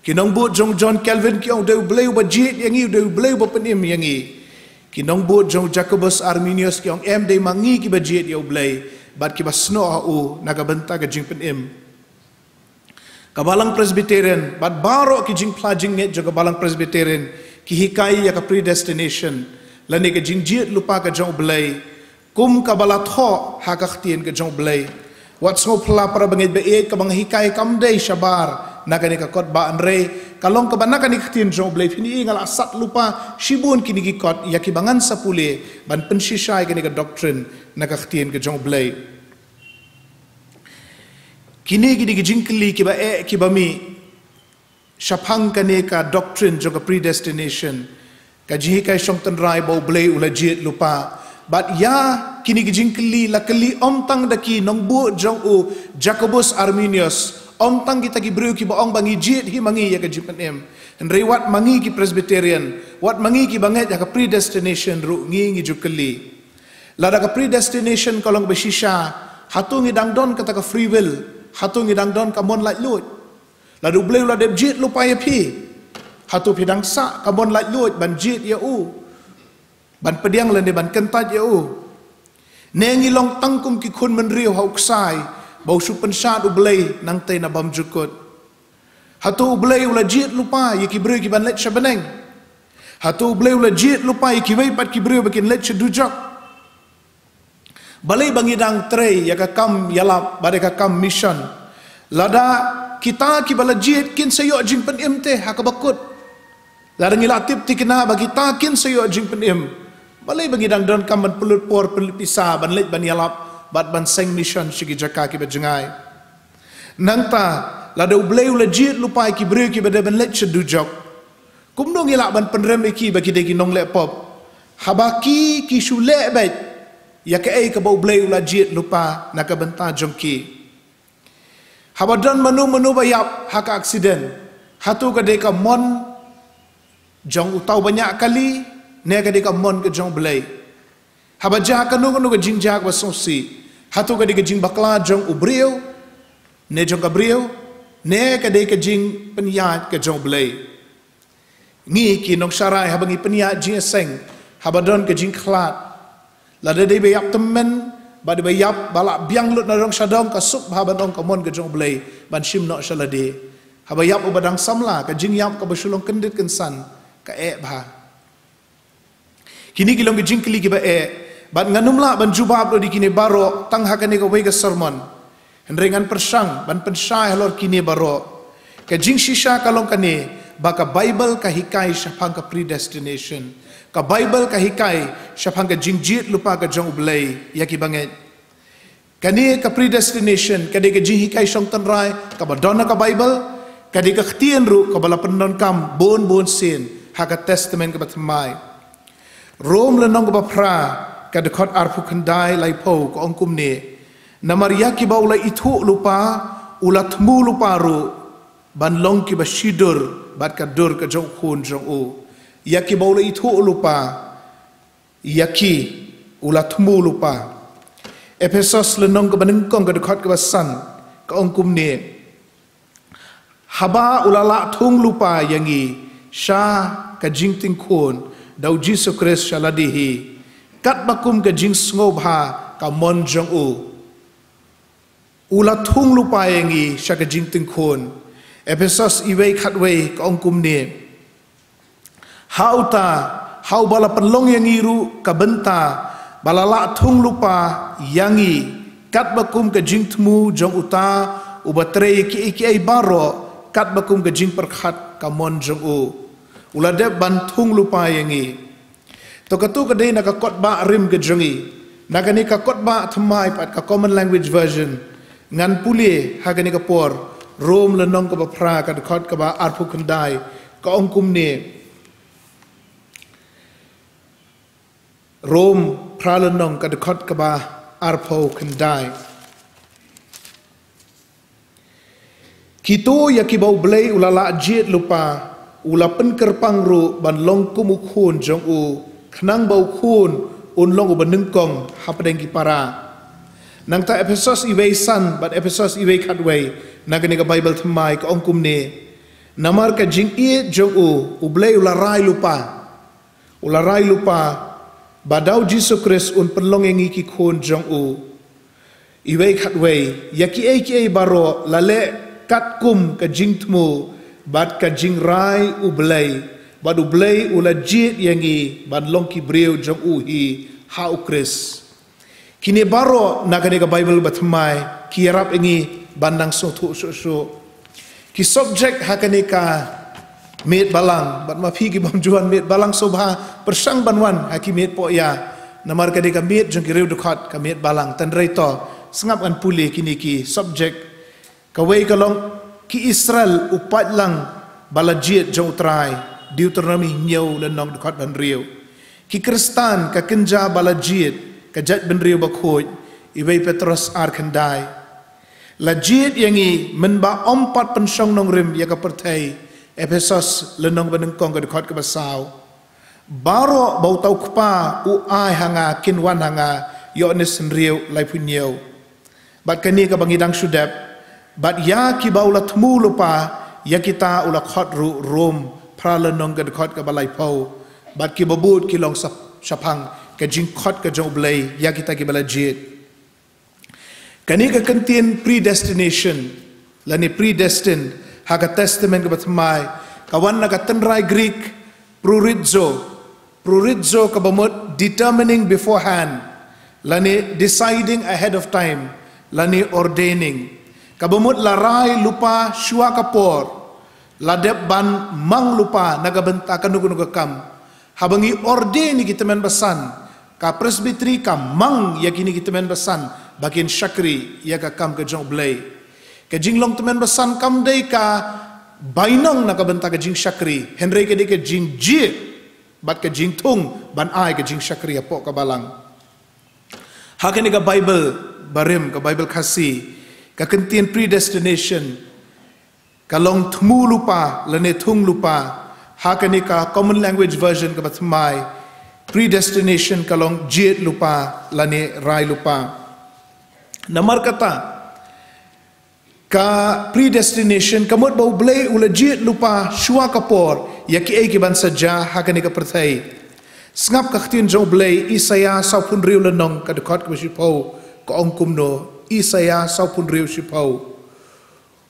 Ki nongbud jong John Calvin ki ong dei U Blei uba jied ïa ngi, dei U Blei uba pynim ïa ngi. Ki nongbud jong u Jacobus Arminius ki ong em, dei ma ngi kiba jied ïa U Blei bad kiba snoh ha u na ka bynta ka jingpynim. Ka Balang Presbyterian bad baroh ki jingphla jingngeit jong ka Balang Presbyterian ki hikai ïa ka predestination lane ka jingjied lypa ka jong U Blei kum kaba la thoh ha ka ktien ka jong U Blei. Wat sngewphylla para bangeit ba ïeit, kaba nga hikai kam dei shabar na kane ka kot ba, hynrei ka long kaba na kane ka ktien jong U Blei. Phin ïohi nga la sat lypa shibun kine ki kot ïa kiba ngan sa pule ban pynshisha ïa kane ka doctrine na ka ktien ka jong U Blei. Kine ki dei ki jingkylli kiba eh kiba mih shaphang kane ka doctrine jong ka predestination, ka jinghikai shong tynrai ba U Blei u la jied lypa. Bad ïa kine ki jingkylli la kylli ym tang da ki nongbud jong u Jacobus Arminius, ym tang kita ki briew kiba ong ba ngi jied hi ma ngi ïa ka jingpynim, hynrei wat ma ngi ki Presbyterian, wat ma ngi kiba ngeit ha ka predestination ruh ngi ngi ju kylli. Lada ka predestination ka long ba shisha, hato ngi dang don kata ka free will? Hato ngi dang don ka mon laitluid? Lada U Blei u la dep jied lypa ïa phi, hato phi dang sah ka mon laitluid ban jied ïa u, ban pdiang lane ban kyntait ïa u? Ne ngi long tang kum ki khun bynriew ha u ksai ba u shu pynshad U Blei nangtei na bymjukut. Hato U Blei u la jied lypa ïa ki briew ki ban leit sha bneng? Hato U Blei u la jied lypa ïa kiwei pat ki briew ba kin leit sha dujok? Balei ba ngi dang trei ïa ka kam ïalap bad ïa ka kam mission? Lada kita ki ba la jied kin sa ïoh jingpynim te ha kaba kut. Lada ngi la tip tikna ba kita kin sa ïoh jingpynim, balei ba ngi dang donkam ban pynlut por pynlut pisa ban leit ban ïalap bad ban seng mission sha ki jaka ki ba jngai? Nangta, lada U Blei u la jied lypa ïa ki briew ki ba dei ban leit sha dujok, kumno ngi lah ban pynrem ïa ki ba ki dei ki nongleh pop, haba ki ki shu leh beit ïa kaei kaba U Blei u la jied lypa na ka bynta jong ki? Haba don mano mano ba ïap ha ka aksiden, hato ka dei ka mon jong uta u ba ñiah kali, ne ka dei ka mon ka jong U Blei? Haba jia kano kano ka jingjia kaba sngewsih, hato ka dei ka jingbakla jong u briew, ne jong ka briew, ne ka dei ka jingpynïaid ka jong U Blei? Ngi ki nongsharai, haba ngi pynïaid jingïaseng, haba don ka jingkhlad, lada dei ba ïap tymmen, ba dei ba ïap ba lah biang lut na dong sha dong, ka suk bha ban ong ka mon ka jong U Blei ban shim noh sha lade. Haba ïap uba dang samla, ka jingïap kaba shu long kyndit kynsan, ka eh bha. Kine ki long ki jingkylli kiba eh, bad ngan ym lah ban jubab lut ïa kine baroh tang ha kane kawei ka sermon. Hynrei ngan pyrshang ban pynshai halor kine baroh. Ka jingshisha ka long kane, ba ka Baibl ka hikai shaphang ka predestination. Ka Baibl ka hikai shaphang ka jingjied lypa ka jong U Blei ïa ki bangeit. Kane ka predestination ka dei ka jinghikai shong tynrai kaba don ha ka Baibl, ka dei ka ktien ruh kaba la pyndonkam bun bun sien ha ka Testament kaba thymmai. Rom lynnong kaba phra, ka dkhot arphew khyndai laiphew, ka ong kumne: Namar ïa kiba u la ithuh lypa, u la thmu lypa ruh ban long kiba shidur bad ka dur ka jong U Khun jong u. Ïa kiba u la ithuh lypa, ïa ki u la thmu lypa. Ephesos lynnong kaba nyngkong, ka dkhot kaba san, ka ong kumne: Haba u la lah thung lypa ïa ngi sha ka jingtyngkhun da U Jisu Khrist sha lade hi, katba kum ka jingsngewbha ka mon jong u. U la thung lypa ïa ngi sha ka jingtyngkhun. Ephesos iwei khatwei, ka ong kumne: Ha uta, ha uba la pynlong ïa ngi ruh ka bynta ba la lah thung lypa ïa ngi, katba kum ka jingthmu jong uta uba trei ïa kiei kiei baroh, katba kum ka jingpyrkhat ka mon jong u. U la dep ban thung lypa ïa ngi. To, kato ka dei na ka kot ba rim ka jong ngi. Na kane ka kot ba thymmai pat, ka Common Language Version, ngan pule ha kane ka por. Rom lynnong kaba phra, ka dkhot kaba arphew khyndai, ka ong kumne. Rom phra lynnong, ka dkhot kaba arphew khyndai. Kito ïa kiba U Blei u la lah jied lypa, u la pynkyrpang ruh ban long kum U Khun jong u, khnang ba U Khun un long uba nyngkong hapdeng ki para. Nangta Ephesos iwei san bad Ephesos iwei khatwei, na kane ka Baibl thymmai, ka ong kumne: Namar ka jingïeit jong u, U Blei u la rai lypa. U la rai lypa ba da U Jisu Khrist un pynlong ïa ngi ki khun jong u. Iwei khatwei, ïa kiei kiei baroh la leh katkum ka jingthmu bad ka jingrai U Blei, bad U Blei u la jied ïa ngi ban long ki briew jong u hi ha U Khrist. Kine baroh na kane ka Baibl ba thymmai ki ïarap ïa ngi ban nang sngewthuh shuh shuh. Ki subject ha kane ka miet balang, bad ma phi ki bym ju wan miet balang sngewbha pyrshang ban wan ha ki miet pohïa. Namar ka dei ka miet jong ki riewdkhot, ka miet balang. Hynrei to, sngap ngan pule kine ki subject. Kawei ka long, ki Israel u paidlang ba la jied jong U Trai, Deuteronomi hynñiew lynnong dkhot ba hynriew. Ki Khristan ka kynja ba la jied, ka jaitbynriew bakhuid, iwei Petros ar khyndai. La jied ïa ngi mynba ym pat pynshong nongrim ïa ka pyrthei, Ephesos lynnong ba nyngkong, ka dkhot kaba saw. Baroh ba uta U Kpa u ai ha nga kin wan ha nga, Ïoannis hynriew laiphew hynñiew. Bad kane kaba ngi dang shu dep, bad ïa kiba u la thmu lypa, ïa kita u la khot ruh, Rom phra lynnong, ka dkhot kaba laiphew. Bad kiba bud ki long sap-, shaphang ka jingkhot ka jong U Blei ïa kita kiba la jied. Kane ka kyntien predestination lane predestined ha ka Testament kaba Thymmai ka wan na ka tynrai Greek prorizo. Prorizo kaba mut determining beforehand lane deciding ahead of time lane ordaining. Kaba mut la rai lypa shuwa ka por, la dep ban mang lypa na ka bynta kano kano ka kam. Haba ngi ordain ïa ki tymmen basan, ka presbytery ka mang ïa kine ki tymmen basan ba kin shakri ïa ka kam ka jong U Blei. Ka jinglong tymmen basan kam dei ka bainong na ka bynta ka jingshakri, hynrei ka dei ka jingjied bad ka jingthung ban ai ka jingshakri hapoh ka balang. Ha kane ka Bible barim, ka Bible Khasi, ka kyntien predestination ka long thmu lypa lane thung lypa. Ha kane ka Common Language Version kaba Thymmai, predestination ka long jied lypa lane rai lypa. Namar kata, ka predestination ka mut ba U Blei u la jied lypa shuwa ka por ïa kiei kiban sa jia ha kane ka pyrthei. Sngap ka ktien jong U Blei, Isaïah sawphew hynriew lynnong, ka dkhot kaba shiphew, ka ong kumno, Isaïah sawphew hynriew shiphew: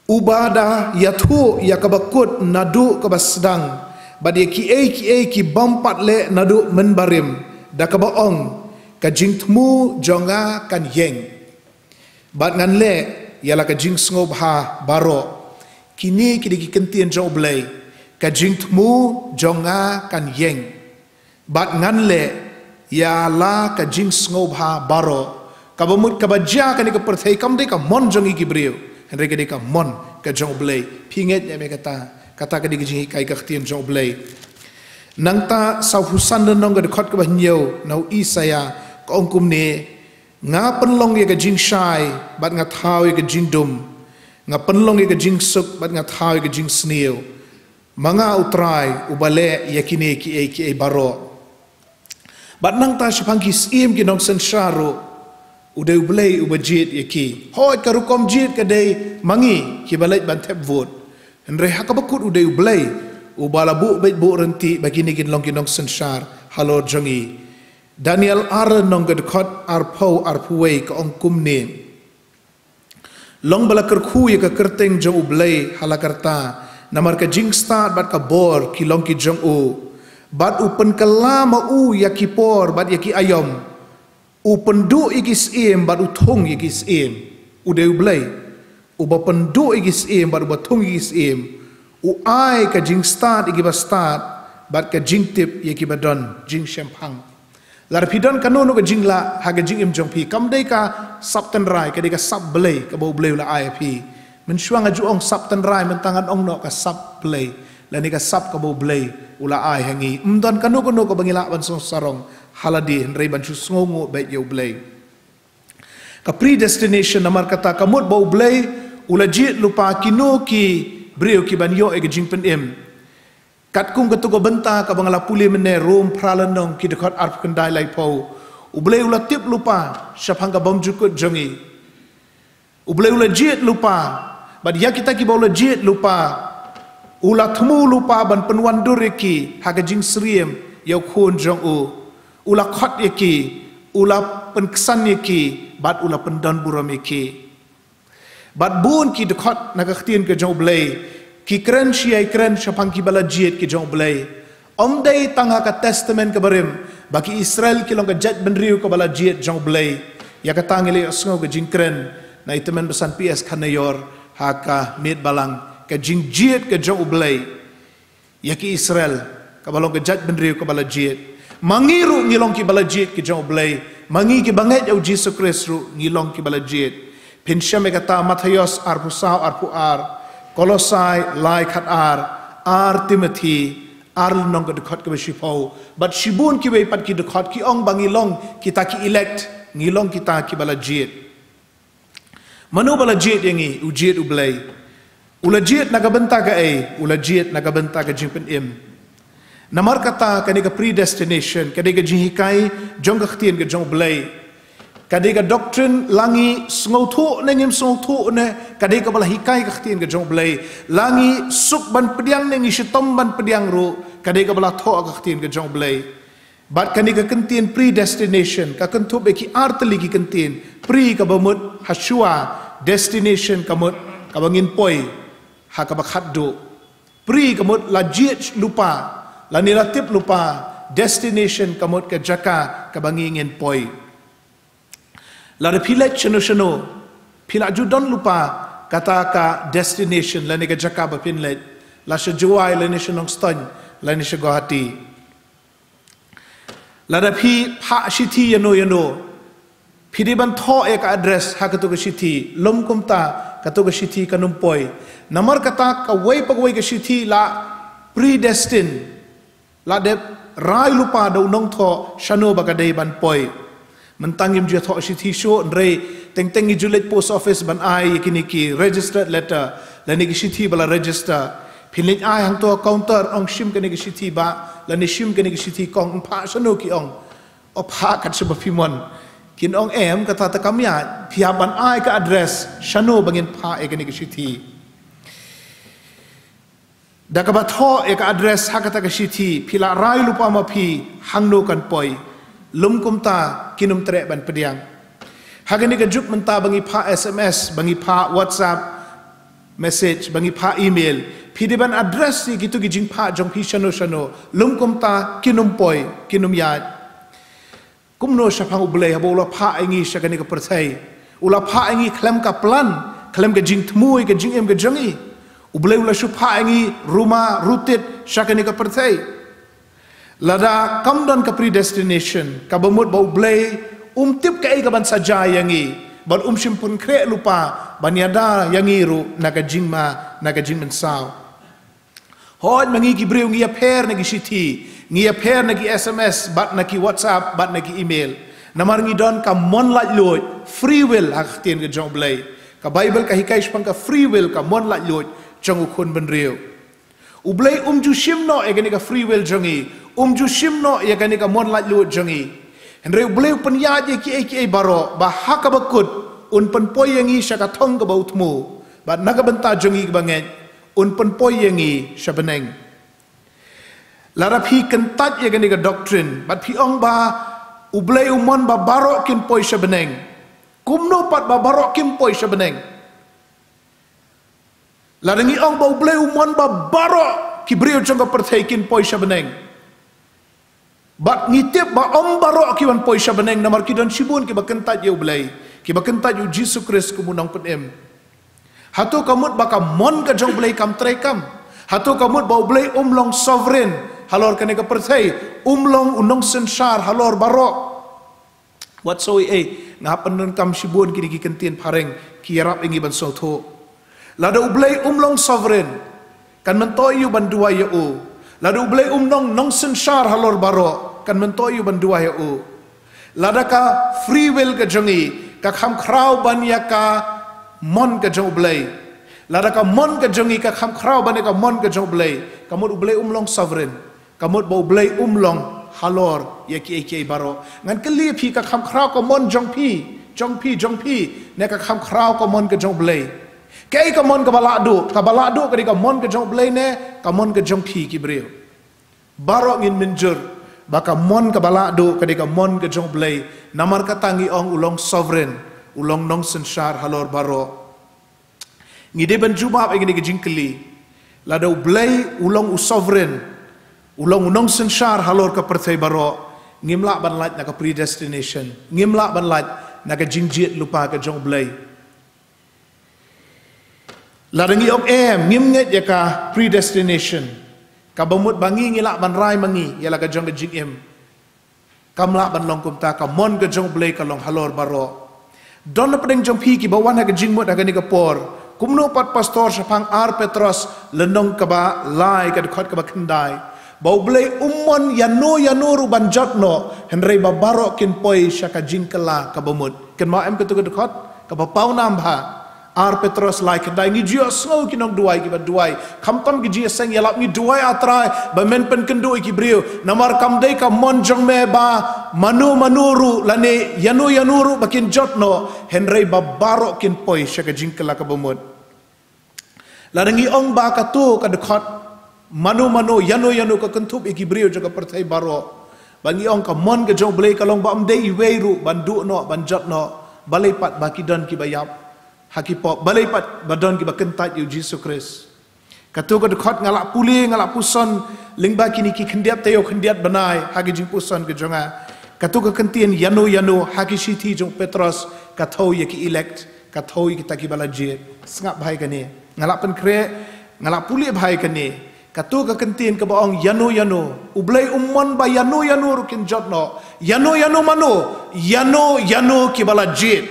Uba da ïathuh ïa kaba kut naduh kaba sdang, bad ïa kiei kiei ki bym pat leh naduh mynbarim, da kaba ong, ka jingthmu jong nga kan ïeng, bad ngan leh ïa la ka jingsngewbha baroh. Kine ki dei ki kyntien jong U Blei, ka jingthmu jong nga kan ïeng, bad ngan leh ïa la ka jingsngewbha baroh. Kaba mut kaba jia kane ka pyrthei kam dei ka mon jong ngi ki briew, hynrei ka dei ka mon ka jong U Blei. Phi ngeit ne em ïa kata? Kata ka dei ka jinghikai ka ktien jong U Blei. Nangta sawphew san lynnong, ka dkhot kaba hynñiew, na u Isaïah, ka ong kumne: Nga pynlong ïa ka jingshai bad nga thaw ïa ka jingdum, nga pynlong ïa ka jingsuk bad nga thaw ïa ka jingsniew. Ma nga U Trai uba leh ïa kine kiei kiei baroh. Bad nangta shaphang ki syiem ki nongsynshar ruh, u dei U Blei uba jied ïa ki. Hooid, ka rukom jied ka dei ma ngi kiba leit ban thep vote, hynrei ha kaba kut u dei U Blei uba la buh beit buh ryntih ba kine kin long ki nongsynshar halor jong ngi. Daniel ar lynnong, ka dkhot arphew, arphew wei, ka ong kumne: Long ba la kyrkhu ïa ka kyrteng jong U Blei ha la karta, namar ka jingstad bad ka bor ki long ki jong u, bad u pynkylla ma u ïa ki por bad ïa ki aïom. U pynduh ïa ki syiem bad u thung ïa ki syiem. U dei U Blei uba pynduh ïa ki syiem bad uba thung ïa ki syiem. U ai ka jingstad ïa kiba stad bad ka jingtip ïa kiba don jingshemphang. Lada phi don kano kano ka jinglah ha ka jingim jong phi, kam dei ka sap tynrai, ka dei ka sap Blei kaba U Blei u la ai ha phi. Mynshuwa nga ju ong sap tynrai, mynta ngan ong noh ka sap Blei, lane ka sap kaba U Blei u la ai ha ngi. Ym don kano kano kaba ngi lah ban song sarong ha lade, hynrei ban shu sngewnguh beit ïa U Blei. Ka predestination, namar kata, ka mut ba U Blei u la jied lypa kino ki briew kiban ïoh ïa ka jingpynim. Katkum katu ka bynta kaba nga la pule mynne, Rom phra lynnong, ki dkhot arphew khyndai, laiphew. U Blei u la tip lypa shaphang ka bymjukut jong ngi. U Blei u la jied lypa, bad ïa kita kiba u la jied lypa, u la thmu lypa ban pynwandur ïa ki ha ka jingsyriem ïa u Khun jong u. U la khot ïa ki, u la pynksan ïa ki, bad u la pyndonburom ïa ki. Bad bun ki dkhot na ka ktien ka jong U Blei ki kren shi ïa i kren shaphang kiba la jied ki jong U Blei. Ym dei tang ha ka Testament kaba rim ba ki Israel ki long ka jaitbynriew kaba la jied jong U Blei. Ïa kata ngi la ïohsngew ka jingkren na i tymmen basan P S Khanayor ha ka miet balang, ka jingjied ka jong U Blei ïa ki Israel kaba long ka jaitbynriew kaba la jied. Ma ngi ruh ngi long kiba la jied ki jong U Blei. Ma ngi kiba ngeit ïa u Jisu Khrist ruh ngi long kiba la jied. Phin shem ïa kata, Mathaios arphew saw, arphew ar, Kolosai lai, khatar, ar Timothi ar lynnong, ka dkhot kaba shiphew, bad shibun kiwei pat ki dkhot ki ong ba ngi long kita ki elect, ngi long kita kiba la jied. Mano ba la jied ïa ngi? U jied U Blei. U la jied na ka bynta kaei? U la jied na ka bynta ka jingpynim. Namar kata, kane ka predestination ka dei ka jinghikai jong ka ktien ka jong U Blei. Ka dei ka doctrine, la ngi sngewthuh ne ngim sngewthuh ne, ka dei kaba la hikai ka ktien ka jong U Blei. La ngi suk ban pdiang ne ngi shitom ban pdiang ruh, ka dei kaba la thoh ka ktien ka jong U Blei. Bad kane ka kyntien predestination ka kynthup ïa ki artylli ki kyntien. Pri kaba mut hashwa, destination ka mut kaba ngin poi ha kaba khatduh. Pri ka mut la jied lypa, lane la tip lypa, destination ka mut ka jaka kaba ngi ngin poi. Lada phi leit shano shano, phi la ju don lypa kata ka destination lane ka jaka ba phin leit, la sha Jowai lane sha Nongstoiñ lane sha Guwahati. Lada phi phah shithi ïano ïano, phi dei ban thoh ïa ka address ha kato ka shithi, lym kumta kato ka shithi kan ym poi. Namar kata kawei pa kawei ka shithi la predestined, la dep rai lypa da u nongthoh shano ba ka dei ban poi. Mynta ngim ju thoh shithi shuh, hynrei teng teng ngi ju leit post office ban ai ïa kine ki registered letter lane ki shithi ba la register. Phin leit ai hangto ha counter, ong shim kane ka shithi bah lane shim kane ka shithi kong, phah shano, ki ong. O, phah kat shaba phi mon. Kin ong em, kata te kam ïaid, phi hap ban ai ka address shano ba ngin phah ïa kane ka shithi. Da kaba thoh ïa ka address ha kata ka shithi, phi la rai lypa ma phi hangno kan poi. Lym kumta kin ym treh ban pdiang. Ha kane ka juk mynta ba ngi phah S M S, ba ngi phah WhatsApp message, ba ngi phah email, phi dei ban address ïa kito ki jingphah jong phi shano shano. Lym kumta kin ym poi, kin ym ïaid. Kumno shaphang U Blei haba u la phah ïa ngi sha kane ka pyrthei? U la phah ïa ngi khlem ka plan, khlem ka jingthmu ïa ka jingim ka jong ngi. U Blei u la shu phah ïa ngi ruma rutit sha kane ka pyrthei. Lada kam don ka predestination, kaba mut ba U Blei um tip kaei kaban sa jia ïa ngi, bad um shym pynkhreh lypa ban ïada ïa ngi ruh na ka jingma, na ka jingmynsaw. Hooid, ma ngi ki briew ngi ïapher na ki shithi, ngi ïapher na ki S M S, bad na ki WhatsApp, bad na ki email. Namar ngi don ka mon laitluid, free will, ha ka ktien ka jong U Blei. Ka Baibl ka hikai shaphang ka free will, ka mon laitluid jong u khun bynriew. U Blei um ju shim noh ïa kane ka free will jong ngi, um ju shim noh ïa kane ka mon laitluid jong ngi. Hynrei U Blei u pynïaid ïa kiei kiei baroh, ba ha kaba kut un pynpoi ïa ngi sha ka thong kaba u thmu, bad na ka bynta jong ngi kiba ngeit un pynpoi ïa ngi sha bneng. Lada phi kyntait ïa kane ka doctrine, bad phi ong ba U Blei u mon ba baroh kin poi sha bneng. Kumno pat ba baroh kim poi sha bneng? Lada ngi ong ba U Blei u mon ba baroh ki briew jong ka pyrthei kin poi sha bneng, bad ngi tip ba ym baroh ki wan poi sha bneng, namar ki don shibun kiba kyntait ïa U Blei, kiba kyntait ïa u Jisu Khrist kum u Nongpynim. Hato ka mut ba ka mon ka jong U Blei kam treikam? Hato ka mut ba U Blei um long sovereign halor kane ka pyrthei, um long u nongsynshar halor baroh? Wat soi ei, nga hap pyndonkam shibun kine ki kyntien phareng, ki ïarap ïa ngi ban sngewthuh. Lada U Blei um long sovereign, kan myntoi ïa u ban duwai ïa u. Lada U Blei um long nongsynshar halor baroh, kan myntoi ïa u ban duwai ïa u. Lada ka free will ka jong ngi ka kham khraw ban ïa ka mon ka jong U Blei, lada ka mon ka jong ngi ka kham khraw ban ïa ka mon ka jong U Blei, ka mut U Blei um long sovereign, ka mut ba U Blei um long halor ïa kiei kiei baroh. Ngan kylli phi, ka kham khraw ka mon jong phi, jong phi, jong phi, ne ka kham khraw ka mon ka jong U Blei? Kaei ka mon kaba lahduh? Kaba lahduh ka dei ka mon ka jong U Blei ne ka mon ka jong phi ki briew? Baroh ngin mynjur ba ka mon kaba lahduh ka dei ka mon ka jong U Blei. Namar kata ngi ong u long sovereign, u long nongsynshar halor baroh. Ngi dei ban jubab ïa kine ki jingkylli. Lada U Blei u long u sovereign, u long u nongsynshar halor ka pyrthei baroh, ngim lah ban lait na ka predestination, ngim lah ban lait na ka jingjied lypa ka jong U Blei. Lada ngi ong em, ngim ngeit ïa ka predestination, kaba mut ba ngi ngi lah ban rai ma ngi ïa la ka jong ka jingim. Kam lah ban long kumta, ka mon ka jong U Blei ka long halor baroh. Don na pdeng jong phi kiba wan ha ka jingmut ha kane ka por. Kumno pat pastor shaphang ar Petros lynnong kaba lai ka dkhot kaba khyndai, ba U Blei um mon ïano ïano ruh ban jot noh, hynrei ba baroh kin poi sha ka jingkylla kaba mut. Kynmaw em kato ka dkhot kaba paw nam bha? Ar Petros lai khyndai. Ngi ju ïohsngew ki nongduwai kiba duwai, khamtam ki jingïaseng ïalap, ngi duwai, A Trai, ba men pynkynduh ïa ki briew, namar kam dei ka mon jong me ba mano mano ruh lane ïano ïano ruh ba kin jot noh, hynrei ba baroh kin poi sha ka jingkylla kaba mut. Lada ngi ong ba kato ka dkhot mano mano, ïano ïano, ka kynthup ïa ki briew jong ka pyrthei baroh, ba ngi ong ka mon ka jong U Blei ka long ba ym dei iwei ruh ban duh noh, ban jot noh, balei pat ba ki don kiba ïap ha ki pop, balei pat ba don kiba kyntait ïa u Jisu Khrist. Katto ka dkhot nga lah pule, nga lah puson lyngba kine ki khyndiat taïew khyndiat bnai ha ki jingpuson ka jong nga. Katto ka kyntien ïano ïano ha ki shithi jong u Petros ka thew ïa ki elect, ka thew ïa kita kiba la jied. Sngap bha ïa kane. Nga lah pynkhreh, nga lah pule bha ïa kane. Katto ka kyntien kaba ong ïano ïano, U Blei um mon ba ïano ïano ruh kin jot noh. Ïano ïano mano? Ïano ïano kiba la jied.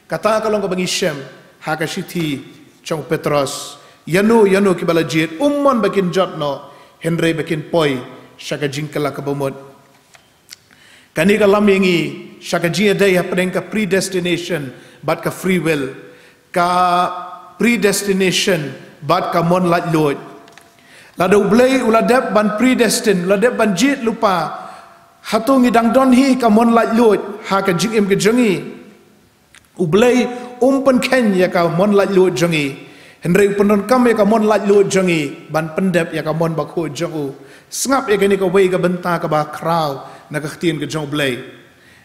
Kata ka long kaba ngi shem ha ka shithi jong u Petros. Ïano ïano kiba la jied, um mon ba kin jot noh, hynrei ba kin poi sha ka jingkylla kaba mut. Kane ka lam ïa ngi sha ka jingïadei hapdeng ka predestination bad ka free will. Ka predestination bad ka mon laitluid. Lada U Blei u la dep ban predestine, u la dep ban jied lypa, hato ngi dang don hi ka mon laitluid ha ka jingim ka jong ngi? U Blei um pynkheiñ ïa ka mon laitluid jong ngi, hynrei u pyndonkam ïa ka mon laitluid jong ngi ban pyndep ïa ka mon bakhuid jong u. Sngap ïa kane kawei ka bynta kaba khraw na ka ktien ka jong U Blei.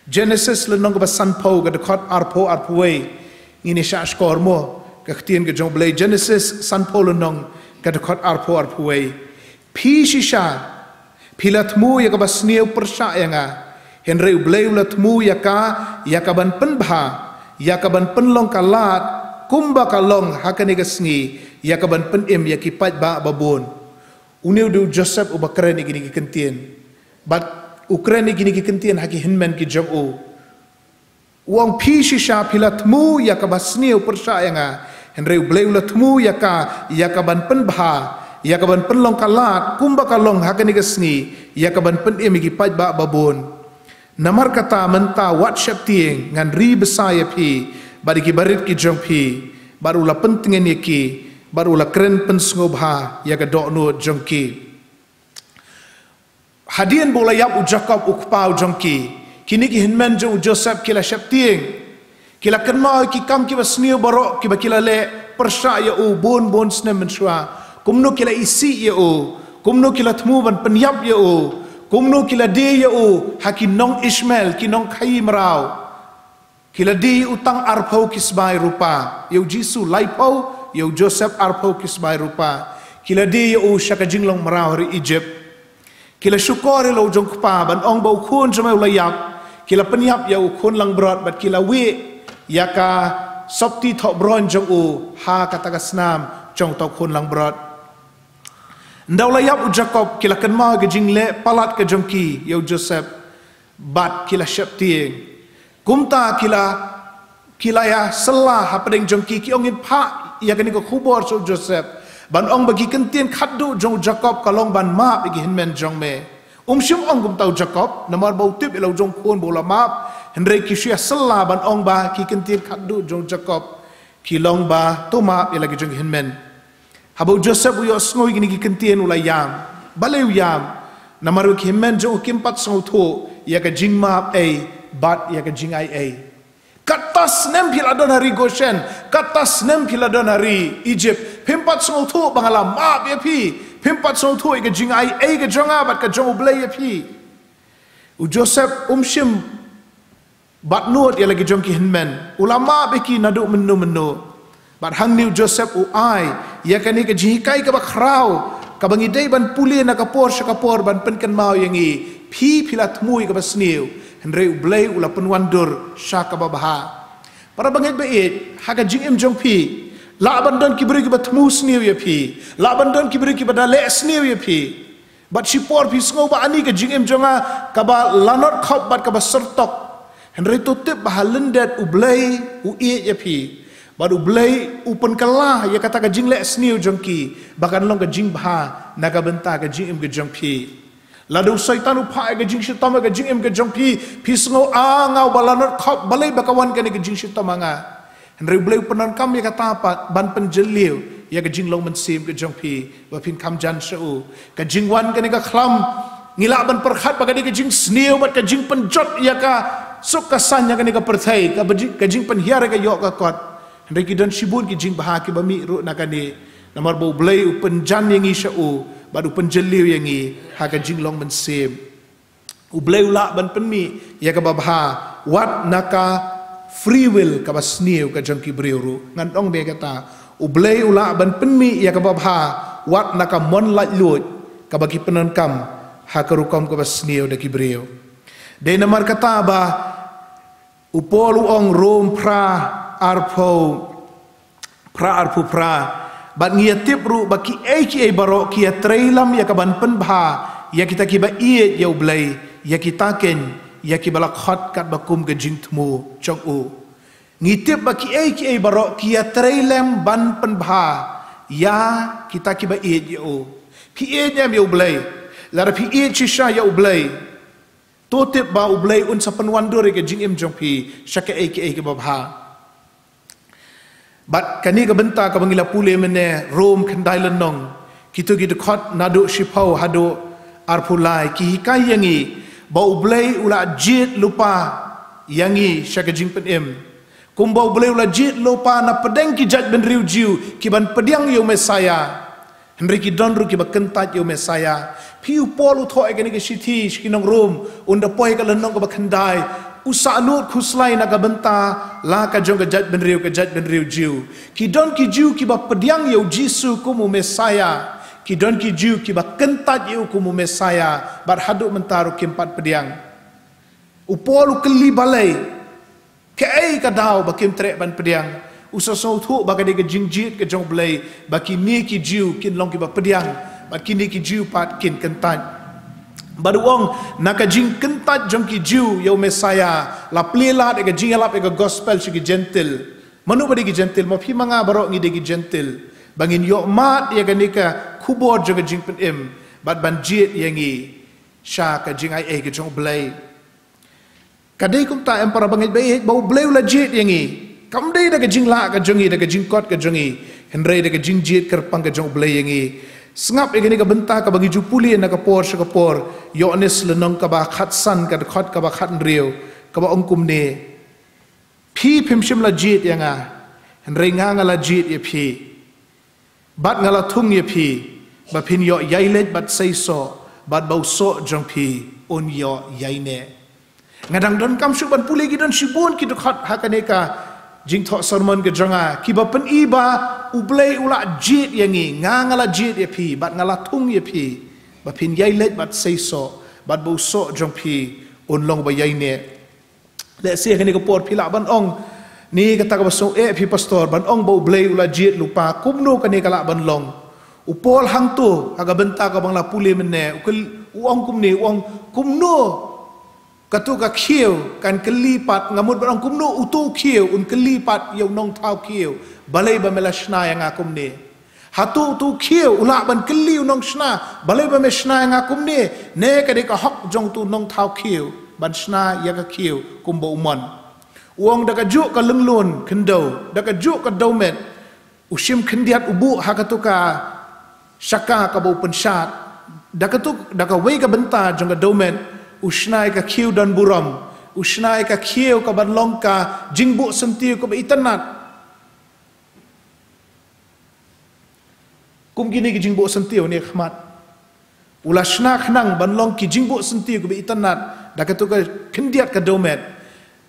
Genesis lynnong kaba sanphew, ka dkhot arphew, arphew wei. Ngin ïa shah shkor mo, ka ktien ka jong U Blei. Genesis sanphew lynnong, ka dkhot arphew, arphew wei. Phi shisha phi la thmu ïa kaba sniew pyrshah ïa nga, hynrei U Blei u la thmu ïa ka, ïa ka ban pynbha, ïa ka ban pynlong ka lad kumba ka long ha kane ka sngi, ïa ka ban pynim ïa ki paidbah babun. Une u dei u Joseph uba kren ïa kine ki kyntien. Bad u kren ïa kine ki kyntien ha ki hynmen ki jong u. U ong, phi shisha phi la thmu ïa kaba sniew pyrshah ïa nga, hynrei U Blei u la thmu ïa ka, ïa ka ban pynbha, ïa ka ban pynlong ka lad kumba ka long ha kane ka sngi, ïa ka ban pynim ïa ki paidbah babun. Namar kata mynta wat sheptieng, ngan ri bsa ïa phi bad ïa ki barit ki jong phi. Bad u la pyntngen ïa ki, bad u la kren pynsngewbha ïa ka dohnud jong ki. Hadien ba u la ïap u Jakob u kpa u jong ki, kine ki hynmen jong u Joseph ki la sheptieng. Ki la kynmaw ïa ki kam kiba sniew baroh kiba ki la leh pyrshah ïa u bun bun snem mynshuwa. Kumno ki la isih ïa u, kumno ki la thmu ban pynïap ïa u, kumno ki la die ïa u ha ki nong Ishmael, ki nongkhaïi mraw. Ki la die ïa u tang arphew ki sbai rupa, ïa u Jisu laiphew, ïa u Joseph arphew ki sbai rupa. Ki la die ïa u sha ka jinglong mraw ha ri Egypt. Ki la shukor ïa la u jong u kpa ban ong ba u khun jong me u la ïap. Ki la pynïap ïa u khun langbrot bad ki la wieh ïa ka sopti thohbroin jong u ha kata ka snam jong uta u khun langbrot. Ynda u la ïap u Jakob ki la kynmaw ïa ka jingleh palat ka jong ki ïa u Joseph bad ki la sheptieng. Kumta ki la, ki la ïa sylla hapdeng jong ki, ki ong, ngin phah ïa kane ka khubor sha u Joseph ban ong ba ki kyntien khatduh jong u Jakob ka long ban map ïa ki hynmen jong me. Um shym ong kumta u Jakob namar ba u tip ïa la u jong u khun ba u la map, hynrei ki shu ïa sylla ban ong ba ki kyntien khatduh jong u Jakob ki long ba to map ïa la ki jong ki hynmen. Haba u Joseph u ïohsngew ïa kine ki kyntien u la ïam. Balei u ïam? Namar ba ki hynmen jong u kim pat sngewthuh ïa ka jingmap ei bad ïa ka jingai ei. Katto snem phi la don ha ri Goshen, katto snem phi la don ha ri Egypt, phim pat sngewthuh ba nga la map ïa phi, phim pat sngewthuh ïa ka jingai ei ka jong nga bad ka jong U Blei ïa phi. U Joseph um shym bat nud ïa la ki jong ki hynmen. U la map ïa ki naduh mynno mynno. Bad hangne u Joseph u ai ïa kane ka jinghikai kaba khraw, kaba ngi dei ban pule na ka por sha ka por ban pynkynmaw ïa ngi. Phi phi la thmu ïa kaba sniew, hynrei U Blei u la pynwandur sha kaba bha. Para bangeit ba ïeit, ha ka jingim jong phi lah ban don ki briew kiba thmu sniew ïa phi, lah ban don ki briew kiba da leh sniew ïa phi. Bad shipor phi sngew ba ani ka jingim jong nga kaba lanot khop bad kaba syrtok. Hynrei to tip ba ha lyndet U Blei u ïeit ïa phi. Bad U Blei u pynkylla ïa kata ka jingleh sniew jong ki ba kan long ka jingbha na ka bynta ka jingim ka jong phi. Lada u Soitan u phah ïa ka jingshitom ha ka jingim ka jong phi, phi sngew, a nga uba lanot khop, balei ba ka wan kane ka jingshitom ha nga. Hynrei U Blei u pyndonkam ïa kata pat ban pynjylliew ïa ka jinglong mynsiem ka jong phi ba phin kham jan sha u. Ka jingwan kane ka khlam, ngi lah ban pyrkhat ba ka dei ka jingsniew bad ka jingpynjot ïa ka suk ka saiñ ha kane ka pyrthei, ka ba jing, ka jingpynhiar ïa ka ïoh ka kot. Hynrei ki don shibun ki jingbha kiba mih ruh na kane. Namar ba U Blei u pynjan ïa ngi sha u bad u pynjylliew ïa ngi ha ka jinglong mynsiem. U Blei u lah ban pynmih ïa kaba bha wat na ka free will kaba sniew ka jong ki briew ruh. Ngan ong beit kata, U Blei u lah ban pynmih ïa kaba bha wat na ka mon laitluid kaba ki pyndonkam ha ka rukom kaba sniew da ki briew. Dei namar kata ba u Paul u ong, Rom phra arphew, phra arphew phra, bad ngi ïa tip ruh ba kiei kiei baroh ki ïa trei lem ïa ka ban pynbha ïa kita kiba ïeit ïa U Blei, ïa kita kein ïa kiba la khot katba kum ka jingthmu jong u. Ngi tip ba kiei kiei baroh ki ïa trei lem ban pynbha ïa kita kiba ïeit ïa u. Phi ïeit ne em ïa U Blei? Lada phi ïeit shisha ïa U Blei, to tip ba U Blei un sa pynwandur ïa ka jingim jong phi sha kaei kaei kaba bha. Bad kane ka bynta kaba ngi la pule mynne, Rom khyndai lynnong, kito ki dkhot naduh shiphew haduh arphew lai, ki hikai ïa ngi ba U Blei u la jied lypa ïa ngi sha ka jingpynim. Kumba U Blei u la jied lypa na pdeng ki jaitbynriew Jiw ki ban pdiang ïa u Messaïah. Hynrei ki don ruh kiba kyntait ïa u Messaïah. Phi, u Paul u thoh ïa kane ka shithi sha ki nong Rom, un da poi ka lynnong kaba khyndai, u sahlud khuslai na ka bynta la ka jong ka jaitbynriew, ka jaitbynriew Jiw. Ki don ki Jiw kiba pdiang ïa u Jisu kum u Messaïah. Ki don ki Jiw kiba kyntait ïa u kum u Messaïah, bad haduh mynta ruh kim pat pdiang. U Paul u kylli balei, kaei ka daw ba kim treh ban pdiang? U sa sngewthuh ba ka dei ka jingjied ka jong U Blei ba kine ki Jiw kin long kiba pdiang, bad kine ki Jiw pat kin kyntait. Bad u ong, na ka jingkyntait jong ki Jiw ïa u Messaïah, la plie lad ïa ka jingïalap ïa ka gospel sha ki Jentil. Mano ba dei ki Jentil? Ma phi ma nga baroh ngi dei ki Jentil. Ba ngin ïoh mad ïa kane ka khubor jong ka jingpynim, bad ban jied ïa ngi sha ka jingai ei ka jong U Blei. Ka dei kumta, em para bangeit ba ïeit, ba U Blei u la jied ïa ngi. Kam dei da ka jinglah ka jong ngi, da ka jingkot ka jong ngi, hynrei da ka jingjied kyrpang ka jong U Blei ïa ngi. Sngap ïa kane ka bynta kaba ngi ju pule na ka por sha ka por, Ïoannis lynnong kaba khatsan, ka dkhot kaba khathynriew, kaba ong kumne: Phi phim shym la jied ïa nga, hynrei nga nga la jied ïa phi, bad nga la thung ïa phi, ba phin ïoh ïai leit bad seisoh, bad ba u soh jong phi un ïoh ïai neh. Nga dang donkam shuh ban pule, ki don shibun ki dkhot ha kane ka jingthoh sermon ka jong nga, kiba pyni ba U Blei u la jied ïa ngi, nga nga la jied ïa phi, bad nga la thung ïa phi, ba phin ïai leit bad seisoh, bad ba u soh jong phi un long ba ïai neh. Lehse ha kane ka por phi lah ban ong, ne kata kaba sngew eh phi pastor, ban ong ba U Blei u la jied lypa, kumno kane ka lah ban long? U Paul hangto ha ka bynta kaba nga la pule mynne, u kyl-, u ong kumne, u ong kumno kato ka khiew kan kylli pat, nga mut ban ong kumno uto u khiew un kylli pat ïa u nongthaw khiew, balei ba me la shna ïa nga kumne? Hato uto u khiew u lah ban kylli u nongshna, balei ba me shna ïa nga kumne? Ne ka dei ka hok jong uto u nongthaw khiew ban shna ïa ka khiew kumba u mon. U ong da kajuh ka lynglun khyndew, da kajuh ka dewmet, u shim khyndiat u buh ha kato ka shaka kaba u pynshad. Da kato, da kawei ka bynta jong ka dewmet, u shna ïa ka khiew donburom, u shna ïa ka khiew kaban long ka jingbuh syntiew kaba itynnad. Kum kine ki jingbuh syntiew ne khmat, u la shna khnang ban long ki jingbuh syntiew kaba itynnad da kato ka khyndiat ka dewmet.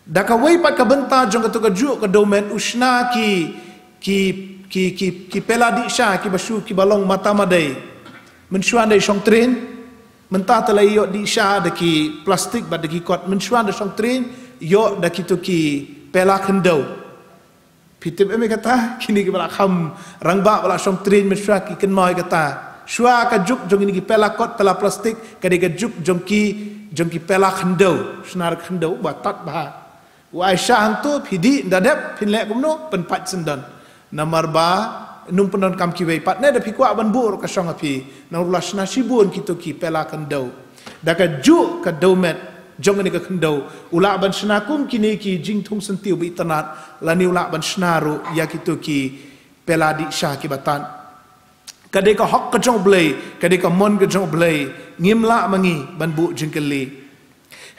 Da kawei pat ka bynta jong kato kajuh ka dewmet, u shna ki, ki, ki, ki, ki pela dih sha kiba shu, kiba long mata madei. Mynshuwa da shong tren, mynta te la ïoh dih sha da ki plastik bad da ki kot. Mynshuwa da shong tren, ïoh da kito ki pela khyndew. Phi tip em ïa kata? Kine kiba la kham rangbah ba la shong tren mynshuwa ki kynmaw ïa kata. Shuwa ka juk jong kine ki pela kot, pela plastik, ka dei ka juk jong ki, jong ki pela khyndew, shna da khyndew ba tad bha. U ai sha hangto, phi dih, ynda dep phin leh kumno? Pynpait syndon. Namar ba ym pyndonkam kiwei pat, ne da phi kwah ban buh ruh ka shong ha phi. Namar u la shna shibun kito ki pela khyndew. Da kajuh ka dewmet jong kane ka khyndew, u lah ban shna kum kine ki jingthung syntiew ba itynnad, lane u lah ban shna ruh ïa kito ki pela dih sha kiba tad. Ka dei ka hok ka jong U Blei, ka dei ka mon ka jong U Blei, ngim lah ma ngi ban buh jingkylli.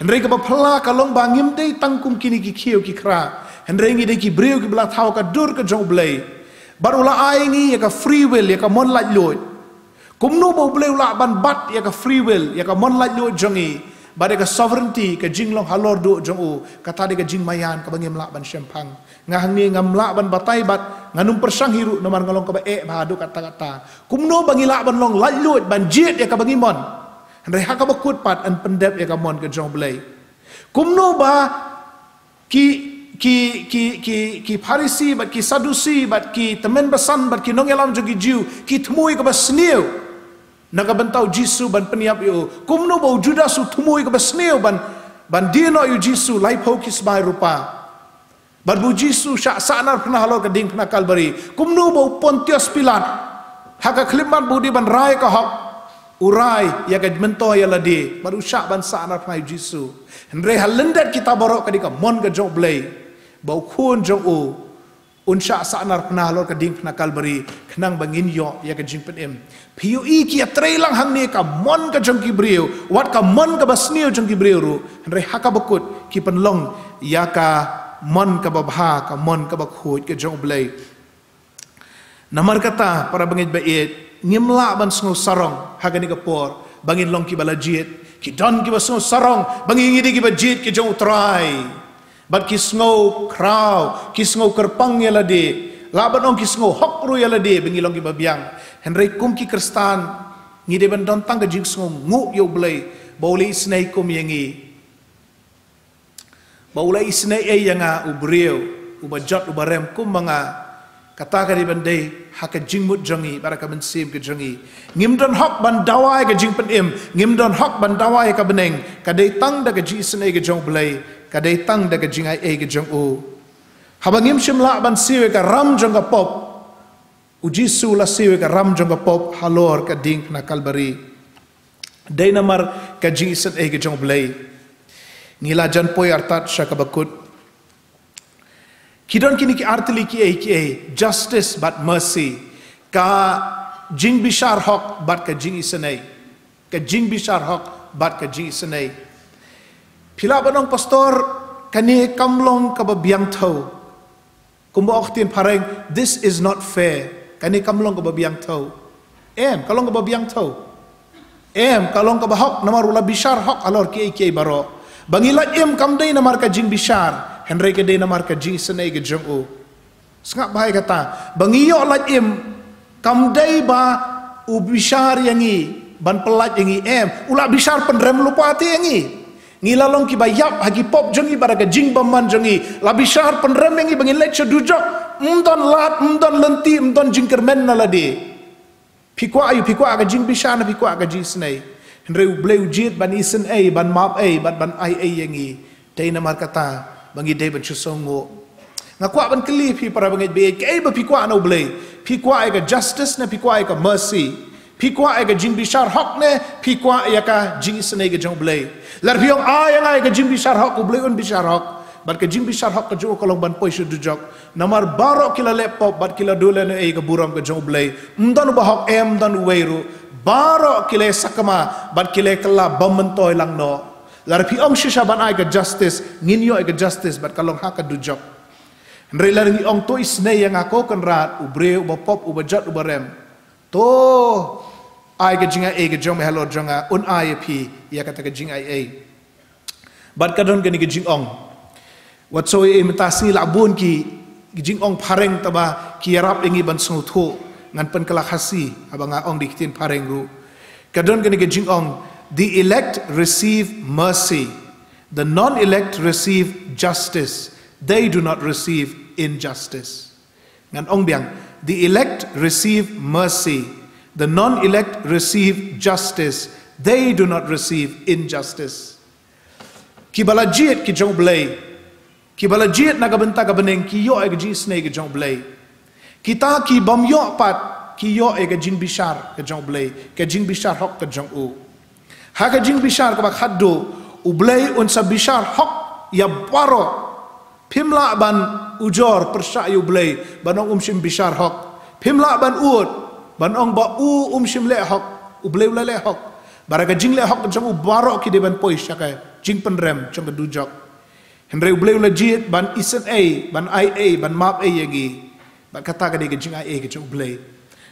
Hynrei kaba phylla ka long ba ngim dei tang kum kine ki khiew ki khra, hynrei ngi dei ki briew kiba la thaw ka dur ka jong U Blei. Bad u la ai ngi ïa ka free will, ïa ka mon laitluid. Kumno ba U Blei u lah ban bat ïa ka free will, ïa ka mon laitluid jong ngi, Bad ïa ka sovereignty, ka jinglong halor duh jong u, kata dei ka jingmaïan kaba ngim lah ban shemphang. Nga hangne ngam lah ban batai bad ngan ym pyrshang hi ruh namar nga long kaba eh bha haduh katta-katta. Kumno ba ngi lah ban long laitluid ban jied ïa kaba ngi mon, hynrei ha kaba kut pat yn pyndep ïa ka mon ka jong U Blei? Kumno ba ki, ki, ki, ki, ki Pharisi bad ki Sadusi bad ki tymmen basan bad ki nongïalam jong ki Jiw ki thmu ïa kaba sniew na ka bynta U Jisu ban pynïap ïa u, kumno ba u Judas u thmu ïa kaba sniew ban, ban die noh ïa U Jisu laiphew ki sbai rupa? Bad ba U Jisu shah sahnarphna halor ka diengphna Kalbari, kumno ba u Pontius Pilat ha ka khyllipmat ba u dei ban rai ka hok, u rai ïa ka myntoi ïa lade bad u shah ban sahnarphna ïa U Jisu? Hynrei ha lyndet kita baroh ka dei ka mon ka jong U Blei ba U Khun jong u un shah sahnarphna halor ka diengphna Kalbari khnang ba ngin ïoh ïa ka jingpynim. Phi ïohi, ki ïatreilang hangne ka mon ka jong ki briew, wat ka mon kaba sniew jong ki briew ruh, hynrei ha kaba kut ki pynlong ïa ka mon kaba bha, ka mon kaba khuid ka jong U Blei. Namar kata, para bangeit ba ïeit, ngim lah ban sngew sarong ha kane ka por ba ngin long kiba la jied. Ki don kiba sngew sarong ba ngi, ngi dei kiba jied ki jong U Trai. Bad ki sngew khraw, ki sngew kyrpang ïa lade, lah ban ong ki sngew hok ruh ïa lade ba ngi long kiba biang. Hynrei kum ki Khristan, ngi dei ban don tang ka jingsngewnguh ïa U Blei ba u la isynei kum ïa ngi, ba u la isynei ei ïa nga, u briew uba jot uba rem kum ma nga. Kata ka dei ban dei ha ka jingmut jong ngi bad ha ka mynsiem ka jong ngi. Ngim don hok ban dawa ïa ka jingpynim, ngim don hok ban dawa ïa ka bneng. Ka dei tang da ka jingisynei ka jong U Blei, ka dei tang da ka jingaiei ka jong u. Haba ngim shym lah ban siew ïa ka ram jong ka pop, U Jisu u la siew ïa ka ram jong ka pop halor ka diengphna Kalbari. Dei namar ka jingisynei ka jong U Blei. Ngi la jan poi artat sha kaba kut. Ki don kine ki artylli kiei kiei, justice bad mercy. Ka jingbishar hok bad ka jingisynei. Ka jingbishar hok bad ka jingisynei. Phi lah ban ong, Pastor, kane kam long kaba biang thew. Kumba ong ktien phareng, this is not fair. Kane kam long kaba biang thew. Em, ka long kaba biang thew. Em, ka long kaba hok namar u la bishar hok halor kiei kiei baroh. Ba ngi lait im kam dei namar ka jingbishar, hynrei ka dei namar ka jingisynei ka jong u. Sngap bha ïa kata, ba ngi ïoh lait im kam dei ba u bishar ïa ngi ban pyllait ïa ngi, em, u la bishar pynrem lypa te ïa ngi. Ngi la long kiba ïap ha ki pop jong ngi bad ha ka jingbymman jong ngi. La bishar pynrem ïa ngi ba ngin leit sha dujok. Ym don lad, ym don lynti, ym don jingkyrmen na lade. Phi kwah aïu, phi kwah ka jingbishar ne phi kwah ka jingisynei? Hynrei U Blei u jied ban isynei, ban map ei bad ban ai ei ïa ngi. Dei namar kata ba ngi dei ban shu sngewnguh. Nga kwah ban kylli phi, para bangeit ba ïeit, kaei ba phi kwah na U Blei? Phi kwah ïa ka justice ne phi kwah ïa ka mercy? Phi kwah ïa ka jingbishar hok ne phi kwah ïa ka jingisynei ka jong U Blei? Lada phi ong, ai ïa nga ïa ka jingbishar hok, U Blei un bishar hok. Bad ka jingbishar hok ka jong u ka long ban poi sha dujok. Namar baroh ki la leh pop bad ki la duh lehnohei ïa ka burom ka jong U Blei. Ym don uba hok, em, ym don uwei ruh. Baroh ki la sakma bad ki la kylla bym myntoi lang noh. Lada phi ong shisha ban ai ka justice, ngin ïoh ïa ka justice bad ka long ha ka dujok. Hynrei lada ngi ong, to isynei ïa nga ko Kynrad, u briew uba pop, uba jot, uba rem, to ai ka jingaiei ka jong me halor jong nga, un ai ïa phi ïa kata ka jingaiei. Bad ka don kane ka jingong. Wat shu ïa mynta sngi la bun ki, ki jingong phareng, tangba ki ïarap ïa ngi ban sngewthuh. Ngan pynkylla Khasi haba nga ong da ki ktien phareng ruh. Ka don kane ka jingong, the elect receive mercy, the non-elect receive justice, they do not receive injustice. Ngan ong biang, the elect receive mercy, the non-elect receive justice, they do not receive injustice. Kiba la jied ki jong U Blei, kiba la jied na ka bynta ka bneng, ki ïoh ïa ka jingisynei ka jong U Blei. Kita ki bym ïoh pat, ki ïoh ïa ka jingbishar ka jong U Blei, ka jingbishar hok ka jong u. Ha ka jingbishar kaba khatduh, U Blei un sa bishar hok ïa baroh. Phim lah ban ujor pyrshah ïa U Blei ban ong um shym bishar hok. Phim lah ban ud ban ong ba u um shym leh hok. U Blei u la leh hok. Bad ha ka jingleh hok jong u, baroh ki dei ban poi sha ka jingpynrem jong ka dujok. Hynrei U Blei u la jied ban isynei, ban ai ei, ban map ei ïa ngi. Bad kata ka dei ka jingaiei ka jong U Blei.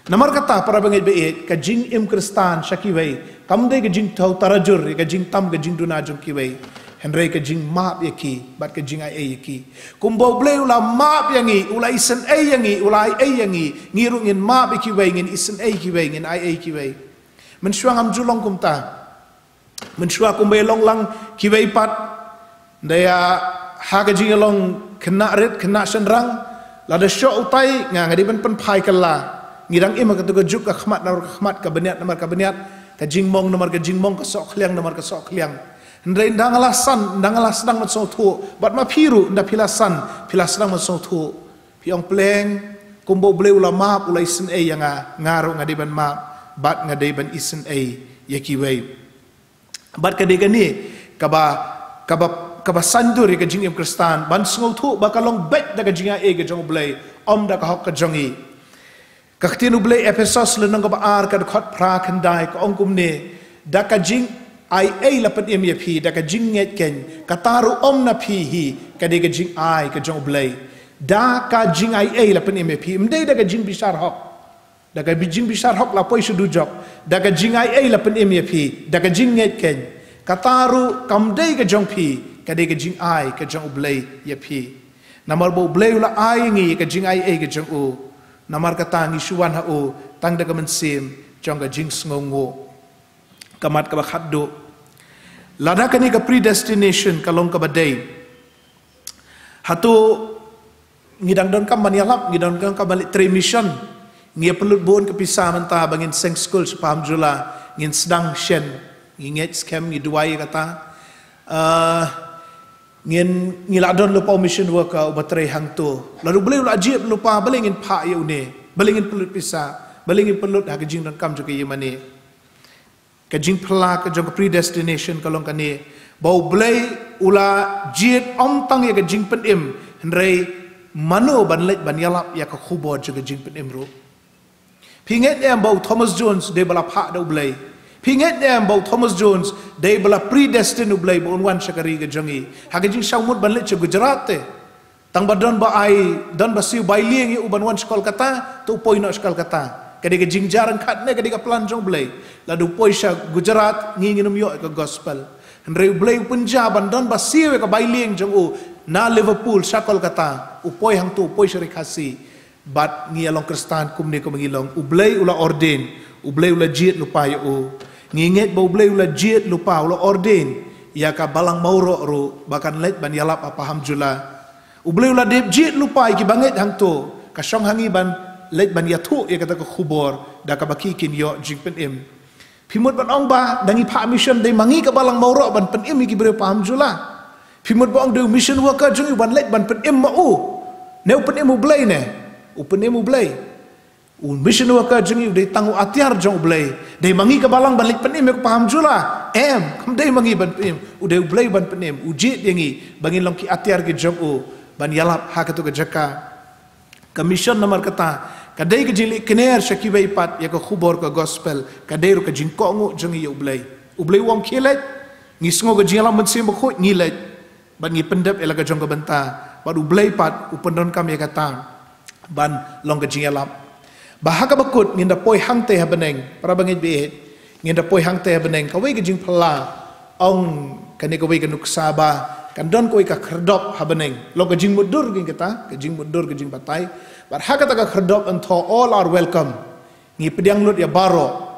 Namar kata, para bangeit ba ïeit, ka jingim Khristan sha kiwei kam dei ka jingthaw tarajur ïa ka jingtam ka jingduna jong kiwei, hynrei ka jingmap ïa ki bad ka jingaiei ïa ki. Kumba U Blei u la map ïa ngi, u la isynei ïa ngi, u la aiei ïa ngi, ngi ruh ngin map ïa kiwei, ngin isynei ïa kiwei, ngin aiei ïa kiwei. Mynshuwa ngam ju long kumta. Mynshuwa kumba ïalong lang kiwei pat, da ïa ha ka jingïalong khynnah rit khynnah shynrang, lada shoh utai nga, nga dei ban pynphai kylla. Ngi dang im ha katu ka juk, ka khmat namar ka khmat, ka bniat namar ka bniat, ka jingmong namar ka jingmong, ka sohkhliang namar ka sohkhliang. Hynrei ynda nga la san, ynda nga la sdang ban sngewthuh, bad ma phi ruh ynda phi la san, phi la sdang ban sngewthuh, phi ong, pleng, kumba U Blei u la map, u la isynei ïa nga, nga ruh nga dei ban map bad nga dei ban isynei ïa kiwei. Bad ka dei kane kaba, kaba, kaba saiñdur ïa ka jingim Khristan, ban sngewthuh ba ka long beit da ka jingaiei ka jong U Blei, ym da ka hok ka jong ngi. Ka ktien U Blei, Ephesos lynnong kaba ar, ka dkhot phra khyndai, ka ong kumne: Da ka jingaiei la pynim ïa phi, da ka jingngeit keiñ, kata ruh ym na phi hi, ka dei ka jingai ka jong U Blei. Da ka jingaiei la pynim ïa phi, ym dei da ka jingbishar hok. Da ka bi-, jingbishar hok la poi sha dujok. Da ka jingaiei la pynim ïa phi, da ka jingngeit keiñ. Kata ruh kam dei ka jong phi, ka dei ka jingai ka jong U Blei ïa phi. Namar ba U Blei u la ai ngi ka jingaiei ka jong u. Namar kata ngi shu wan ha u tang da ka mynsiem jong ka jingsngewnguh. Ka mat kaba khatduh. Lada kane ka predestination ka long kaba dei, hato ngi dang donkam ban ïalap, ngi dang donkam ban leit trei mission? Ngi ïa pynlut bun ka pisa mynta ba ngin seng skul sha Pahamnjula, ngin sdang shen, ngi ngeit skhem, ngi duwai ïa kata. Ah, ngin, ngi la don lypa u mission worker uba trei hangto. Lada U Blei u la jied lypa, balei ngin phah ïa une, balei ngin pynlut pisa, balei ngin pynlut ha ka jingdonkam jong ka ïingmane? Ka jingphylla ka jong ka predestination ka long kane, ba U Blei u la jied ym tang ïa ka jingpynim, hynrei mano ban leit ban ïalap ïa ka khubor jong ka jingpynim ruh. Phi ngeit ne em ba u Thomas Jones dei ba la phah da U Blei? Phi ngeit ne em ba u Thomas Jones dei ba la predestine U Blei ba un wan sha ka ri ka jong ngi? Ha ka jingsngewmut ban leit sha Gujarat te, tang ba don ba ai, don ba siew bai lieng ïa u ban wan sha Kolkata, te u poi noh sha Kolkata. Ka dei ka jingjar ryngkat ne ka dei ka plan jong U Blei? Lada u poi sha Gujarat, ngi ngin ym ïoh ïa ka gospel. Hynrei U Blei u pynjah ban don ba siew ïa ka bai lieng jong u na Liverpool sha Kolkata, u poi hangto, u poi sha ri Khasi. Bad ngi ïa long Khristan kumne kumba ngi long. U Blei u la ordain, U Blei u la jied lypa ïa u. Ngi ngeit ba U Blei u la jied lypa, u la ordain ïa ka Balang Mawroh ruh ba kan leit ban ïalap ha Pahamnjula. U Blei u la dep jied lypa ïa kiba ngeit hangto. Ka shong ha ngi ban leit ban ïathuh ïa kata ka khubor da kaba ki kin ïoh jingpynim. Phi mut ban ong ba da ngi phah mission dei ma ngi ka Balang Mawroh ban pynim ïa ki briew Pahamnjula? Phi mut ba ong dei u mission worker jong ngi ban leit ban pynim ma u? Ne u pynim U Blei ne? U pynim U Blei. U mission worker jong ngi u dei tang u atiar jong U Blei. Dei ma ngi ka Balang ban leit pynim ïa ka Pahamnjula? Em, kam dei ma ngi ban pynim. U dei U Blei ban pynim. U jied ïa ngi ba ngin long ki atiar ki jong u ban ïalap ha katu ka jaka. Ka mission namar kata ka dei ka jingleh kner sha kiwei pat ïa ka khubor ka gospel, ka dei ruh ka jingkohnguh jong ngi ïa U Blei. U Blei u ong khie leit, ngi sngew ka jingïalam Mynsiem Bakhuid, ngi leit. Bad ngi pyndep ïa la ka jong ka bynta, bad U Blei pat u pyndonkam ïa kata ban long ka jingïalap. Ba ha kaba kut ngin da poi hangtei ha bneng, para bangeit ba ïeit, ngin da poi hangtei ha bneng. Kawei ka jingphylla, ong kane kawei ka nuksa ba kan don kawei ka khyrdop ha bneng. Long ka jingmutdur, ngin kata ka jingmutdur, ka jingbatai. Bad ha kata ka khyrdop yn thoh, "All are welcome." Ngi pdiang lut ïa baroh.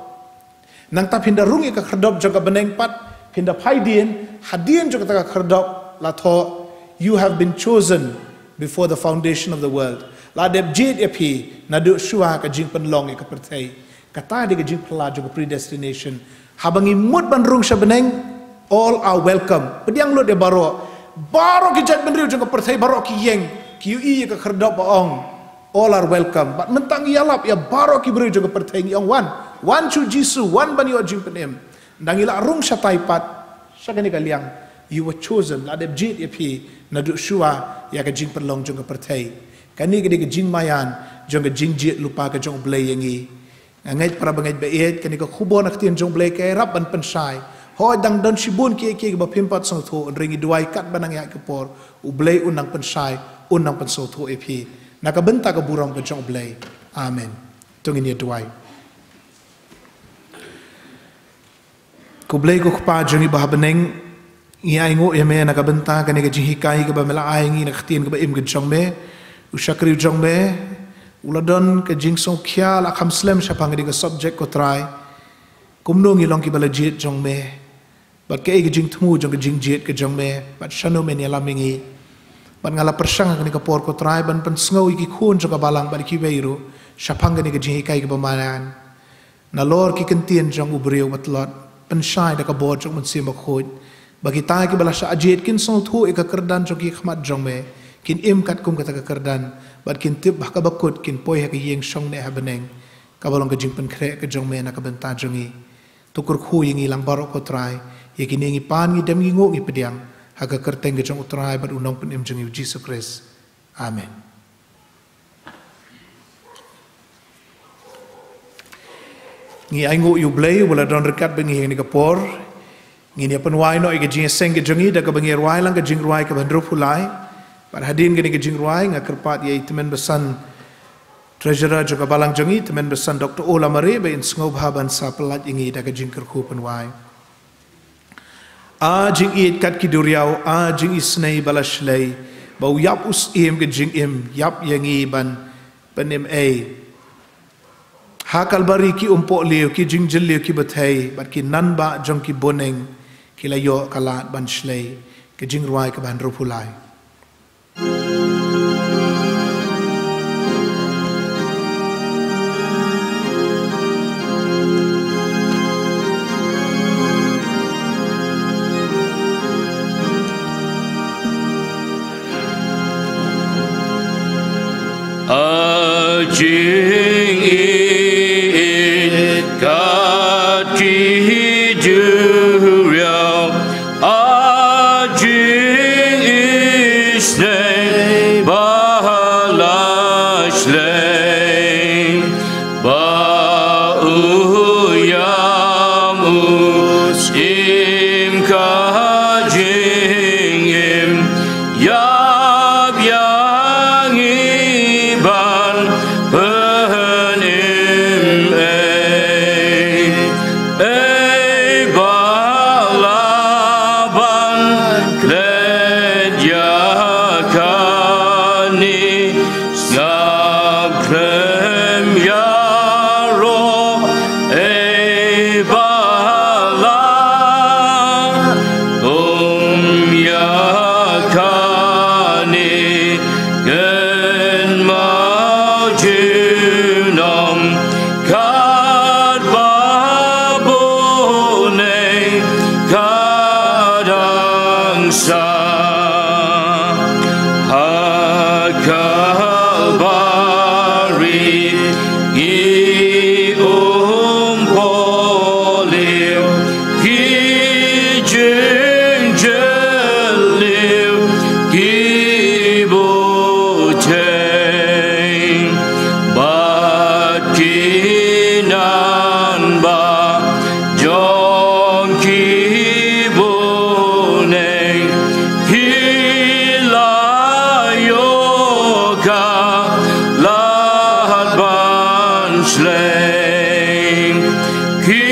Nangta phin da rung ïa ka khyrdop jong ka bneng pat, phin da phai dien, hadien jong kata ka khyrdop la thoh, "You have been chosen before the foundation of the world." La dep jied ïa phi naduh shuwa ka jingpynlong ïa ka pyrthei. Kata dei ka jingphylla jong ka predestination. Haba ngi mut ban rung sha bneng, "All are welcome." Pdiang lut ïa baroh. Baroh ki jaitbynriew jong ka pyrthei, baroh ki ïeng, ki ïohi ïa ka khyrdop ba ong, "All are welcome." Bad mynta ngi ïalap ïa baroh ki briew jong ka pyrthei, ngi ong, "Wan, wan sha u Jisu, wan ban ïoh jingpynim." Nda ngi la rung shatai pat sha kane ka liang, "You were chosen." La dep jied ïa phi naduh shuwa ïa ka jingpynlong jong ka pyrthei. Kane ka dei ka jingmaïan jong ka jingjied lypa ka jong U Blei ïa ngi. Nga ngeit, para bangeit ba ïeit, kane ka khubor na ka ktien jong U Blei ka ïarap ban pynshai. Hooid, dang don shibun kiei kiei kiba phim pat sngewthuh, hynrei ngi duwai katba nang ïaid ka por, U Blei un nang pynshai, un nang pynsngewthuh ïa phi. Na ka bynta ka burom ka jong U Blei. Amen. To ngin ïa duwai. Ko Blei ko Kpa jong ngi ba ha bneng, ngi ainguh ïa me na ka bynta kane ka jinghikai kaba me la ai ngi na ka ktien kaba im ka jong me. U shakri jong me u la don ka jingsngewkhia la kham slem shaphang kane ka subject ko Trai. Kumno ngi long kiba la jied jong me. Bad kaei ka jingthmu jong ka jingjied ka jong me, bad shano men ïalam ïa ngi. Bad nga la pyrshang ha kane ka por ko Trai ban pynsngew ïa ki khun jong ka balang bad kiwei ruh shaphang kane ka jinghikai kaba madan. Nalor ki ktien jong u briew ba tlot, pynshai da ka bor jong u Mynsiem Bakhuid, ba kita kiba la shah jied kin sngewthuh ïa ka kyrdan jong ki khmat jong me, kin im katkum kata ka kyrdan, bad kin tip ba ha kaba kut kin poi ha ka ïing shong ne ha bneng, kaba long ka jingpynkhreh ka jong me na ka bynta jong ngi. To kyrkhu ïa ngi lang baroh ko Trai, ïa kine ngi pan ngi dem ngi nguh ngi pdiang, ha ka kyrteng ka jong u Trai bad u Nongpynim jong ngi u Jisu Khrist. Amen. Ngi ainguh ïa u Blei uba la don ryngkat bad ngi ha kane ka por. Ngin ïa pynwai noh ïa ka jingïaseng ka jong ngi da kaba ngi rwai lang ka jingrwai kaba hynriewphew lai. Bad hadien kane ka jingrwai nga kyrpad ïa i Tymmen Basan, Treasurer jong ka balang jong ngi, Tymmen Basan Doctor O. Lamare, ba in sngewbha ban sa pyllait ïa ngi da ka jingkyrkhu pynwai. A jingïeit kat ki duriaw, a jingisynei ba la shlei, ba u ïap u syiem ka jingim, ïap ïa ngi ban pynim ei. Ha Kalbari ki umpohliew, ki jingjylliew kiba thei, bad ki nangbah jong ki bun neng, ki la ïoh ka lad ban shlei, ka jingrwai kaba hynriewphew lai. A jingïeit kat ki duriaw, a jingisynei ba la shlei, ba u ïam u syiem ka jingim, ïap ïa ngi ban pynim ei. Ei ba la ban klet ïa kane, sngap khlem ïaroh ei ba la kum ïa kane. Kynmaw junom katba bun neng ka dang sah ha Kalbari. Ki umpohliew, ki jingjylliew, ki buhteng, bad ki nangbah jong ki bun neng, ki la ïoh ka lad ban shlei. Ki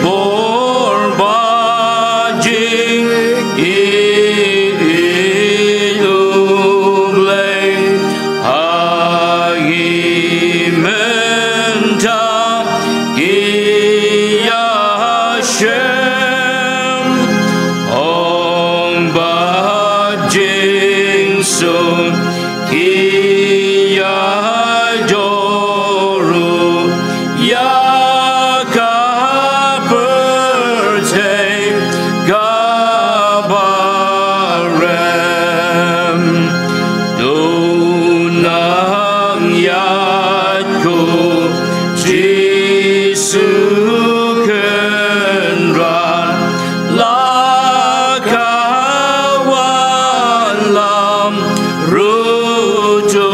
bor ba jingïeit u Blei ha ngi mynta ki ïashem, ong ba jingsuk ki ïa dur ruh ïa ka pyrthei kaba rem. To nang ïaid ko Jisu Kynrad, la ka wallam ruh to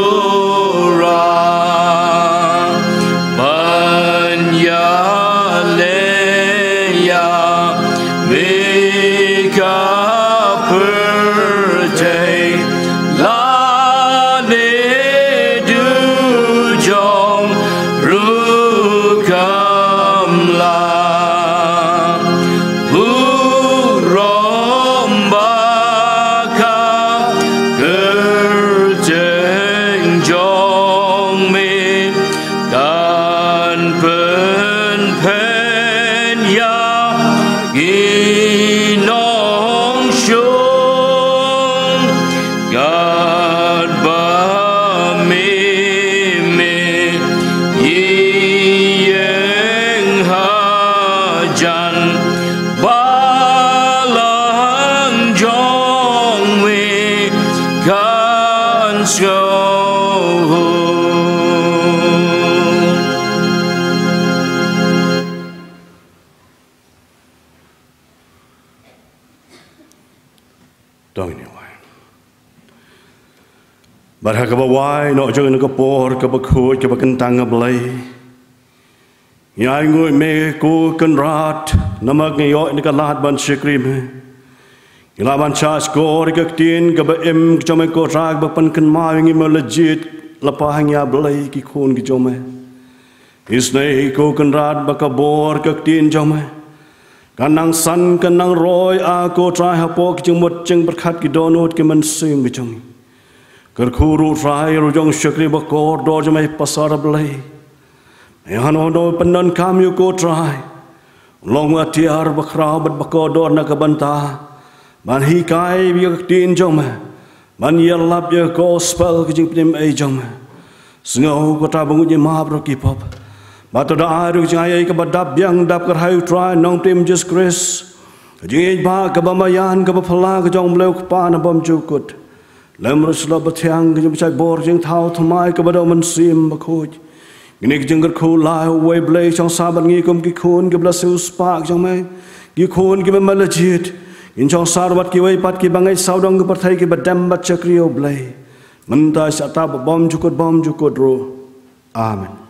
Sngewbha. To ngin ïa wai. Bad ha kaba wai noh jong kane ka por kaba khuid kaba kyntang, A Blei, ngi ainguh ïa me ko Kynrad, namar ngi ïoh ïa ka lad ban shakri me. Ngi lah ban shahshkor ïa ka ktien kaba im ka jong me ko Trai, ba pynkynmaw ïa ngi me la jied lypa ha ngi, A Blei, ki khun ki jong me. Isynei ko Kynrad ba ka bor ka ktien jong me kan nang san, kan nang roi, A ko Trai, hapoh ki jingmut jingpyrkhat, ki dohnud, ki mynsiem ki jong ngi. Kyrkhu ruh Trai ïa u jong u shakri ba kordor jong me, Pastor, A Blei. Ïa hano hano pyndonkam ïa u ko Trai, long u atiar ba khraw bad ba kordor na ka bynta ban hikai ïa ka ktien jong me, ban ïalap ïa ka gospel, ka jingpynim ei jong me. Sngew ko Trai ba ngi ïa map ruh ki pop. Bad to da ai ruh ka jingaiei kaba dap biang dap kyrhai, u Trai Nongpynim Jisu Khrist, ka jingïeit ba kaba maïan kaba phylla ka jong U Blei U Kpa na bymjukut, lem ruh Sla Bathiang, ka jingpynshait bor jingthaw thymmai kaba da U Mynsiem Bakhuid. Kine ki jingkyrkhu la ïa uwei Blei, shong sah bad ngi kum ki khun kiba la siewspah jong me, ki khun kiba me la jied. Kin shong sah bad kiwei pat kiba ngeit sawdong ki pyrthei kiba dem bad shakri ïa U Blei, mynta, shata bad bymjukut bymjukut ruh. Amen.